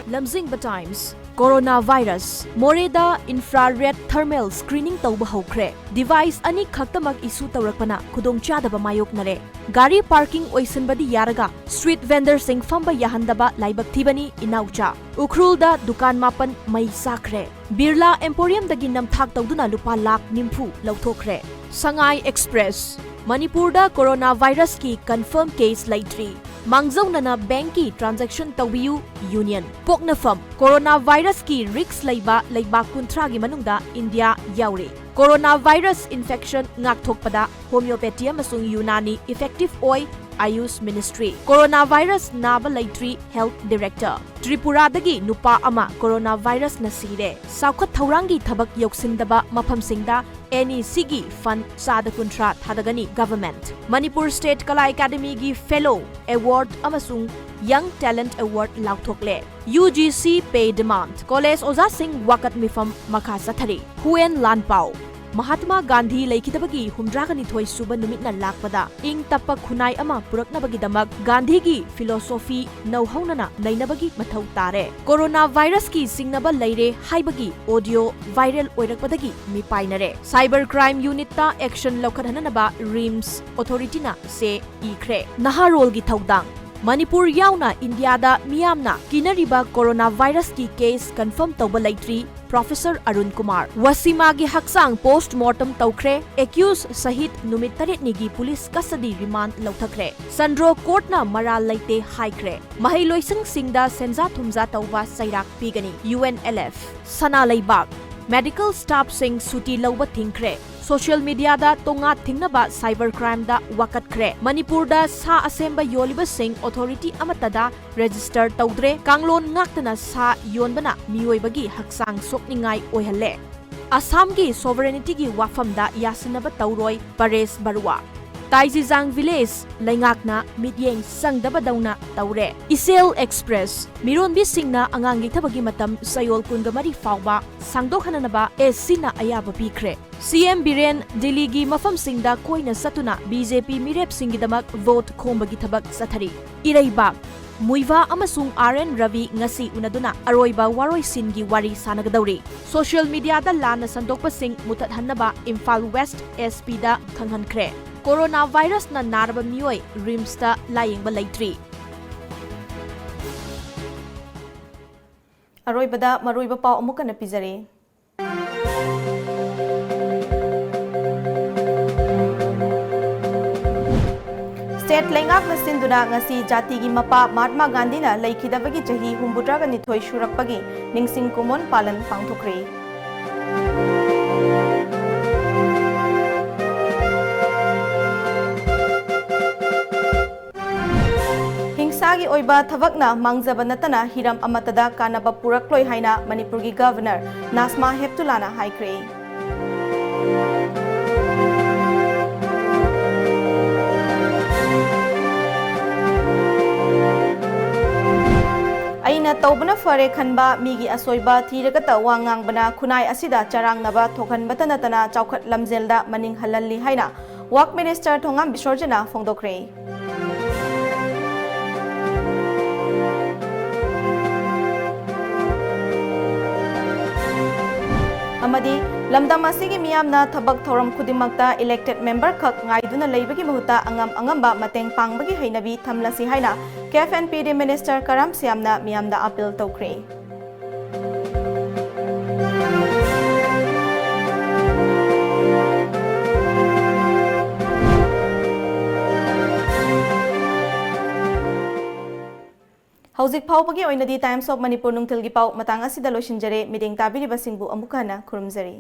ꯂꯝꯖꯤꯡꯕ Times꯫ Corona virus, ꯃꯣꯔꯦꯗ infrared thermal screening ꯇꯧꯕ ꯍꯧꯈ꯭ꯔꯦ꯫ Device ꯑꯅꯤ ꯈꯛꯇꯃꯛ issue ꯇꯧꯔꯛꯄꯅ ꯈꯨꯗꯣꯡꯆꯥꯗꯕ ꯃꯥꯌꯣꯛꯅꯔꯦ꯫ ꯒꯥꯔꯤ parking ꯑꯣꯏꯁꯤꯟꯕꯗꯤ ꯌꯥꯔꯒ street vendorꯁꯤꯡ ꯐꯝꯕ ꯌꯥꯍꯟꯗꯕ ꯂꯥꯏꯕꯛ ꯊꯤꯕꯅꯤ ꯏꯅꯥꯎꯆꯥ꯫ ꯎꯈ꯭ꯔꯨꯜꯗ ꯗꯨꯀꯥꯟ ꯃꯥꯄꯟ ꯃꯩ ꯆꯥꯛꯈ꯭ꯔꯦ꯫ ꯕꯤꯔꯂꯥ Emporiumꯗꯒꯤ ꯅꯝꯊꯥꯛ ꯇꯧꯗꯨꯅ ꯂꯨꯄꯥ ꯂꯥꯈ ꯅꯤꯐꯨ ꯂꯧꯊꯣꯛꯈ꯭ꯔꯦ꯫ ꯁꯉꯥꯏ Express꯫ ꯃꯅꯤꯄꯨꯔꯗ corona virusꯀꯤ confirm case ꯂꯩꯇ꯭ꯔꯤ꯫ ꯃꯥꯡꯖꯧꯅꯅ bankꯀꯤ transaction ꯇꯧꯕꯤꯌꯨ, Union꯫ ꯄꯣꯛꯅꯐꯝ꯫ Corona virusꯀꯤ risk ꯂꯩꯕ ꯂꯩꯕꯥꯛ ꯀꯨꯟꯊ꯭ꯔꯥꯒꯤ ꯃꯅꯨꯡꯗ ꯏꯟꯗꯤꯌꯥ ꯌꯥꯎꯔꯤ꯫ Coronavirus infection ꯉꯥꯛꯊꯣꯛꯄꯗ homeopathy ꯑꯃꯁꯨꯡ ꯌꯨꯅꯥꯅꯤ effective ꯑꯣꯏ, ꯑꯌꯨꯁ ministry꯫ Coronavirus ꯅꯥꯕ ꯂꯩꯇ꯭ꯔꯤ, health director꯫ ꯇ꯭ꯔꯤꯄꯨꯔꯥꯗꯒꯤ ꯅꯨꯄꯥ ꯑꯃ coronavirus ꯅ ꯁꯤꯔꯦ꯫ ꯆꯥꯎꯈꯠ ꯊꯧꯔꯥꯡꯒꯤ ꯊꯕꯛ ꯌꯧꯁꯤꯟꯗꯕ ꯃꯐꯝꯁꯤꯡꯗ NEC ꯒꯤ fund ꯆꯥꯗ ꯀꯨꯟꯊ꯭ꯔꯥ ꯊꯥꯗꯒꯅꯤ government꯫ Manipur State Kala Academy ꯒꯤ Fellow Award ꯑꯃꯁꯨꯡ Young Talent Award ꯂꯥꯎꯊꯣꯛꯂꯦ꯫ UGC pay demand, college ꯑꯣꯖꯥꯁꯤꯡ ꯋꯥꯀꯠ ꯃꯤꯐꯝ ꯃꯈꯥ ꯆꯠꯊꯔꯤ꯫ ꯍꯨꯋꯦꯟ ꯂꯥꯟꯄꯥꯎ꯫ ꯃꯍꯥꯠꯃꯥ ꯒꯥꯟꯙꯤ ꯂꯩꯈꯤꯗꯕꯒꯤ ꯍꯨꯝꯗ꯭ꯔꯥꯒ ꯅꯤꯊꯣꯏ ꯁꯨꯕ ꯅꯨꯃꯤꯠꯅ ꯂꯥꯛꯄꯗ ꯏꯪ ꯇꯞꯄ ꯈꯨꯟꯅꯥꯏ ꯑꯃ ꯄꯨꯔꯛꯅꯕꯒꯤꯗꯃꯛ ꯒꯥꯟꯙꯤꯒꯤ philosophy ꯅꯧꯍꯧꯅꯅ ꯅꯩꯅꯕꯒꯤ ꯃꯊꯧ ꯇꯥꯔꯦ꯫ Coronavirus ꯀꯤ ꯆꯤꯡꯅꯕ ꯂꯩꯔꯦ ꯍꯥꯏꯕꯒꯤ audio viral ꯑꯣꯏꯔꯛꯄꯗꯒꯤ ꯃꯤꯄꯥꯏꯅꯔꯦ꯫ Cyber crime unit ꯇ action ꯂꯧꯈꯠꯍꯟꯅꯅꯕ RIMS authority ꯅ ꯆꯦ ꯏꯈ꯭ꯔꯦ꯫ ꯅꯍꯥꯔꯣꯜꯒꯤ ꯊꯧꯗꯥꯡ꯫ ꯃꯅꯤꯄꯨꯔ ꯌꯥꯎꯅ ꯏꯟꯗꯤꯌꯥꯗ ꯃꯤꯌꯥꯝꯅ ꯀꯤꯅꯔꯤꯕ coronavirus ꯀꯤ case confirm ꯇꯧꯕ ꯂꯩꯇ꯭ꯔꯤ, Professor ꯑꯔꯨꯟ ꯀꯨꯃꯥꯔ꯫ ꯋꯁꯤꯃꯥꯒꯤ ꯍꯛꯆꯥꯡ post mortem ꯇꯧꯈ꯭ꯔꯦ꯫ Accused ꯁꯍꯤꯗ ꯅꯨꯃꯤꯠ ꯇꯔꯦꯠꯅꯤꯒꯤ police custody remand ꯂꯧꯊꯈ꯭ꯔꯦ꯫ ꯁꯟꯗ꯭ꯔꯣ court ꯅ ꯃꯔꯥꯜ ꯂꯩꯇꯦ ꯍꯥꯏꯈ꯭ꯔꯦ꯫ ꯃꯍꯩꯂꯣꯏꯁꯪꯁꯤꯡꯗ ꯁꯦꯟꯖꯥ ꯊꯨꯝꯖꯥ ꯇꯧꯕ ꯆꯩꯔꯥꯛ ꯄꯤꯒꯅꯤ, UNLF꯫ ꯁꯅꯥ ꯂꯩꯕꯥꯛ꯫ Medical staff ꯁꯤꯡ ꯁꯨꯇꯤ ꯂꯧꯕ ꯊꯤꯡꯈ꯭ꯔꯦ꯫ Social media ꯗ ꯇꯣꯉꯥꯠ ꯊꯤꯡꯅꯕ cyber crime ꯗ ꯋꯥꯀꯠꯈ꯭ꯔꯦ꯫ ꯃꯅꯤꯄꯨꯔꯗ ꯁꯥ ꯑꯁꯦꯝꯕ ꯌꯣꯜꯂꯤꯕꯁꯤꯡ authority ꯑꯃꯠꯇꯗ register ꯇꯧꯗ꯭ꯔꯦ꯫ ꯀꯥꯡꯂꯣꯟ ꯉꯥꯛꯇꯅ ꯁꯥ ꯌꯣꯟꯕꯅ ꯃꯤꯑꯣꯏꯕꯒꯤ ꯍꯛꯆꯥꯡ ꯁꯣꯛꯅꯤꯡꯉꯥꯏ ꯑꯣꯏꯍꯜꯂꯦ꯫ ꯑꯁꯥꯝꯒꯤ sovereignty ꯒꯤ ꯋꯥꯐꯝꯗ ꯌꯥꯁꯤꯟꯅꯕ ꯇꯧꯔꯣꯏ, ꯄꯔꯦꯁ ꯕꯔꯨꯋꯥ꯫ ꯇꯥꯏꯖꯤꯖꯥꯡ village ꯂꯩꯉꯥꯛꯅ ꯃꯤꯠꯌꯦꯡ ꯆꯪꯗꯕꯗꯧꯅ ꯇꯧꯔꯦ꯫ ꯏꯆꯦꯜ Express꯫ ꯃꯤꯔꯣꯟꯕꯤꯁꯤꯡꯅ ꯑꯉꯥꯡ ꯌꯩꯊꯕꯒꯤ ꯃꯇꯝ ꯆꯌꯣꯜ ꯀꯨꯟꯒ ꯃꯔꯤ ꯐꯥꯎꯕ ꯁꯥꯡꯗꯣꯛꯍꯟꯅꯅꯕ SC ꯅ ꯑꯌꯥꯕ ꯄꯤꯈ꯭ꯔꯦ꯫ CM ꯕꯤꯔꯦꯟ ꯗꯤꯜꯂꯤꯒꯤ ꯃꯐꯝꯁꯤꯡꯗ ꯀꯣꯏꯅ ꯆꯠꯇꯨꯅ BJP ꯃꯤꯔꯦꯞꯁꯤꯡꯒꯤꯗꯃꯛ vote ꯈꯣꯝꯕꯒꯤ ꯊꯕꯛ ꯆꯠꯊꯔꯤ꯫ ꯏꯔꯩꯕꯥꯛ꯫ ꯃꯨꯏꯚꯥ ꯑꯃꯁꯨꯡ R N ꯔꯕꯤ ꯉꯁꯤ ꯎꯅꯗꯨꯅ ꯑꯔꯣꯏꯕ ꯋꯥꯔꯣꯏꯁꯤꯟꯒꯤ ꯋꯥꯔꯤ ꯁꯥꯟꯅꯒꯗꯧꯔꯤ꯫ Social media ꯗ ꯂꯥꯟꯅ ꯁꯟꯗꯣꯛꯄꯁꯤꯡ ꯃꯨꯊꯠꯍꯟꯅꯕ ꯏꯝꯐꯥꯜ West SP ꯗ ꯈꯪꯍꯟꯈ꯭ꯔꯦ꯫ Coronavirus ꯅ ꯅꯥꯔꯕ ꯃꯤꯑꯣꯏ RIMS ꯇ ꯂꯥꯌꯦꯡꯕ ꯂꯩꯇ꯭ꯔꯤ꯫ ꯑꯔꯣꯏꯕꯗ ꯃꯔꯨꯑꯣꯏꯕ ꯄꯥꯎ ꯑꯃꯨꯛ ꯍꯟꯅ ꯄꯤꯖꯔꯤ꯫ State ꯂꯩꯉꯥꯛꯅ ꯁꯤꯟꯗꯨꯅ ꯉꯁꯤ ꯖꯥꯇꯤꯒꯤ ꯃꯄꯥ ꯃꯍꯥꯠꯃꯥ ꯒꯥꯟꯙꯤꯅ ꯂꯩꯈꯤꯗꯕꯒꯤ ꯆꯍꯤ ꯍꯨꯝꯐꯨꯇꯔꯥꯒ ꯅꯤꯊꯣꯏ ꯁꯨꯔꯛꯄꯒꯤ ꯅꯤꯡꯁꯤꯡ ꯀꯨꯝꯑꯣꯟ ꯄꯥꯂꯟ ꯄꯥꯡꯊꯣꯛꯈ꯭ꯔꯦ꯫ ꯃꯁꯥꯒꯤ ꯑꯣꯏꯕ ꯊꯕꯛꯅ ꯃꯥꯡꯖꯕ ꯅꯠꯇꯅ ꯍꯤꯔꯝ ꯑꯃꯠꯇꯗ ꯀꯥꯟꯅꯕ ꯄꯨꯔꯛꯂꯣꯏ ꯍꯥꯏꯅ ꯃꯅꯤꯄꯨꯔꯒꯤ ꯒꯚꯔꯅꯔ ꯅꯥꯖꯃꯥ ꯍꯦꯞꯇꯨꯂꯥꯅ ꯍꯥꯏꯈ꯭ꯔꯦ꯫ ꯑꯩꯅ ꯇꯧꯕꯅ ꯐꯔꯦ ꯈꯟꯕ, ꯃꯤꯒꯤ ꯑꯁꯣꯏꯕ ꯊꯤꯔꯒꯇ ꯋꯥ ꯉꯥꯡꯕꯅ ꯈꯨꯟꯅꯥꯏ ꯑꯁꯤꯗ ꯆꯔꯥꯡꯅꯕ ꯊꯣꯛꯍꯟꯕꯇ ꯅꯠꯇꯅ ꯆꯥꯎꯈꯠ ꯂꯝꯖꯦꯜꯗ ꯃꯅꯤꯡ ꯍꯜꯍꯜꯂꯤ ꯍꯥꯏꯅ ꯋꯥꯛ ꯃꯤꯅꯤꯁꯇꯔ ꯊꯣꯉꯥꯝ ꯕꯤꯁꯣꯔꯖꯤꯅ ꯐꯣꯡꯗꯣꯛꯈ꯭ꯔꯦ꯫ ꯑꯃꯗꯤ ꯂꯝꯗꯝ ꯑꯁꯤꯒꯤ ꯃꯤꯌꯥꯝꯅ ꯊꯕꯛ ꯊꯧꯔꯝ ꯈꯨꯗꯤꯡꯃꯛꯇ elected member ꯈꯛ ꯉꯥꯏꯗꯨꯅ ꯂꯩꯕꯒꯤ ꯃꯍꯨꯠꯇ ꯑꯉꯝ ꯑꯉꯝꯕ ꯃꯇꯦꯡ ꯄꯥꯡꯕꯒꯤ ꯍꯩꯅꯕꯤ ꯊꯝꯂꯁꯤ ꯍꯥꯏꯅ ꯀꯦꯐ ꯑꯦꯟ ꯄꯤ ꯗꯤ ꯃꯤꯅꯤꯁꯇꯔ ꯀꯔꯥꯝ ꯁ꯭ꯌꯥꯝꯅ ꯃꯤꯌꯥꯝꯗ ꯑꯥꯄꯤꯜ ꯇꯧꯈ꯭ꯔꯦ꯫ ꯍꯧꯖꯤꯛ ꯐꯥꯎꯕꯒꯤ ꯑꯣꯏꯅꯗꯤ Times of Manipur ꯅꯨꯡꯊꯤꯜꯒꯤ ꯄꯥꯎ ꯃꯇꯥꯡ ꯑꯁꯤꯗ ꯂꯣꯏꯁꯤꯟꯖꯔꯦ꯫ ꯃꯤꯠꯌꯦꯡ ꯇꯥꯕꯤꯔꯤꯕꯁꯤꯡꯕꯨ ꯑꯃꯨꯛꯀ ꯍꯟꯅ ꯈꯨꯔꯨꯝꯖꯔꯤ꯫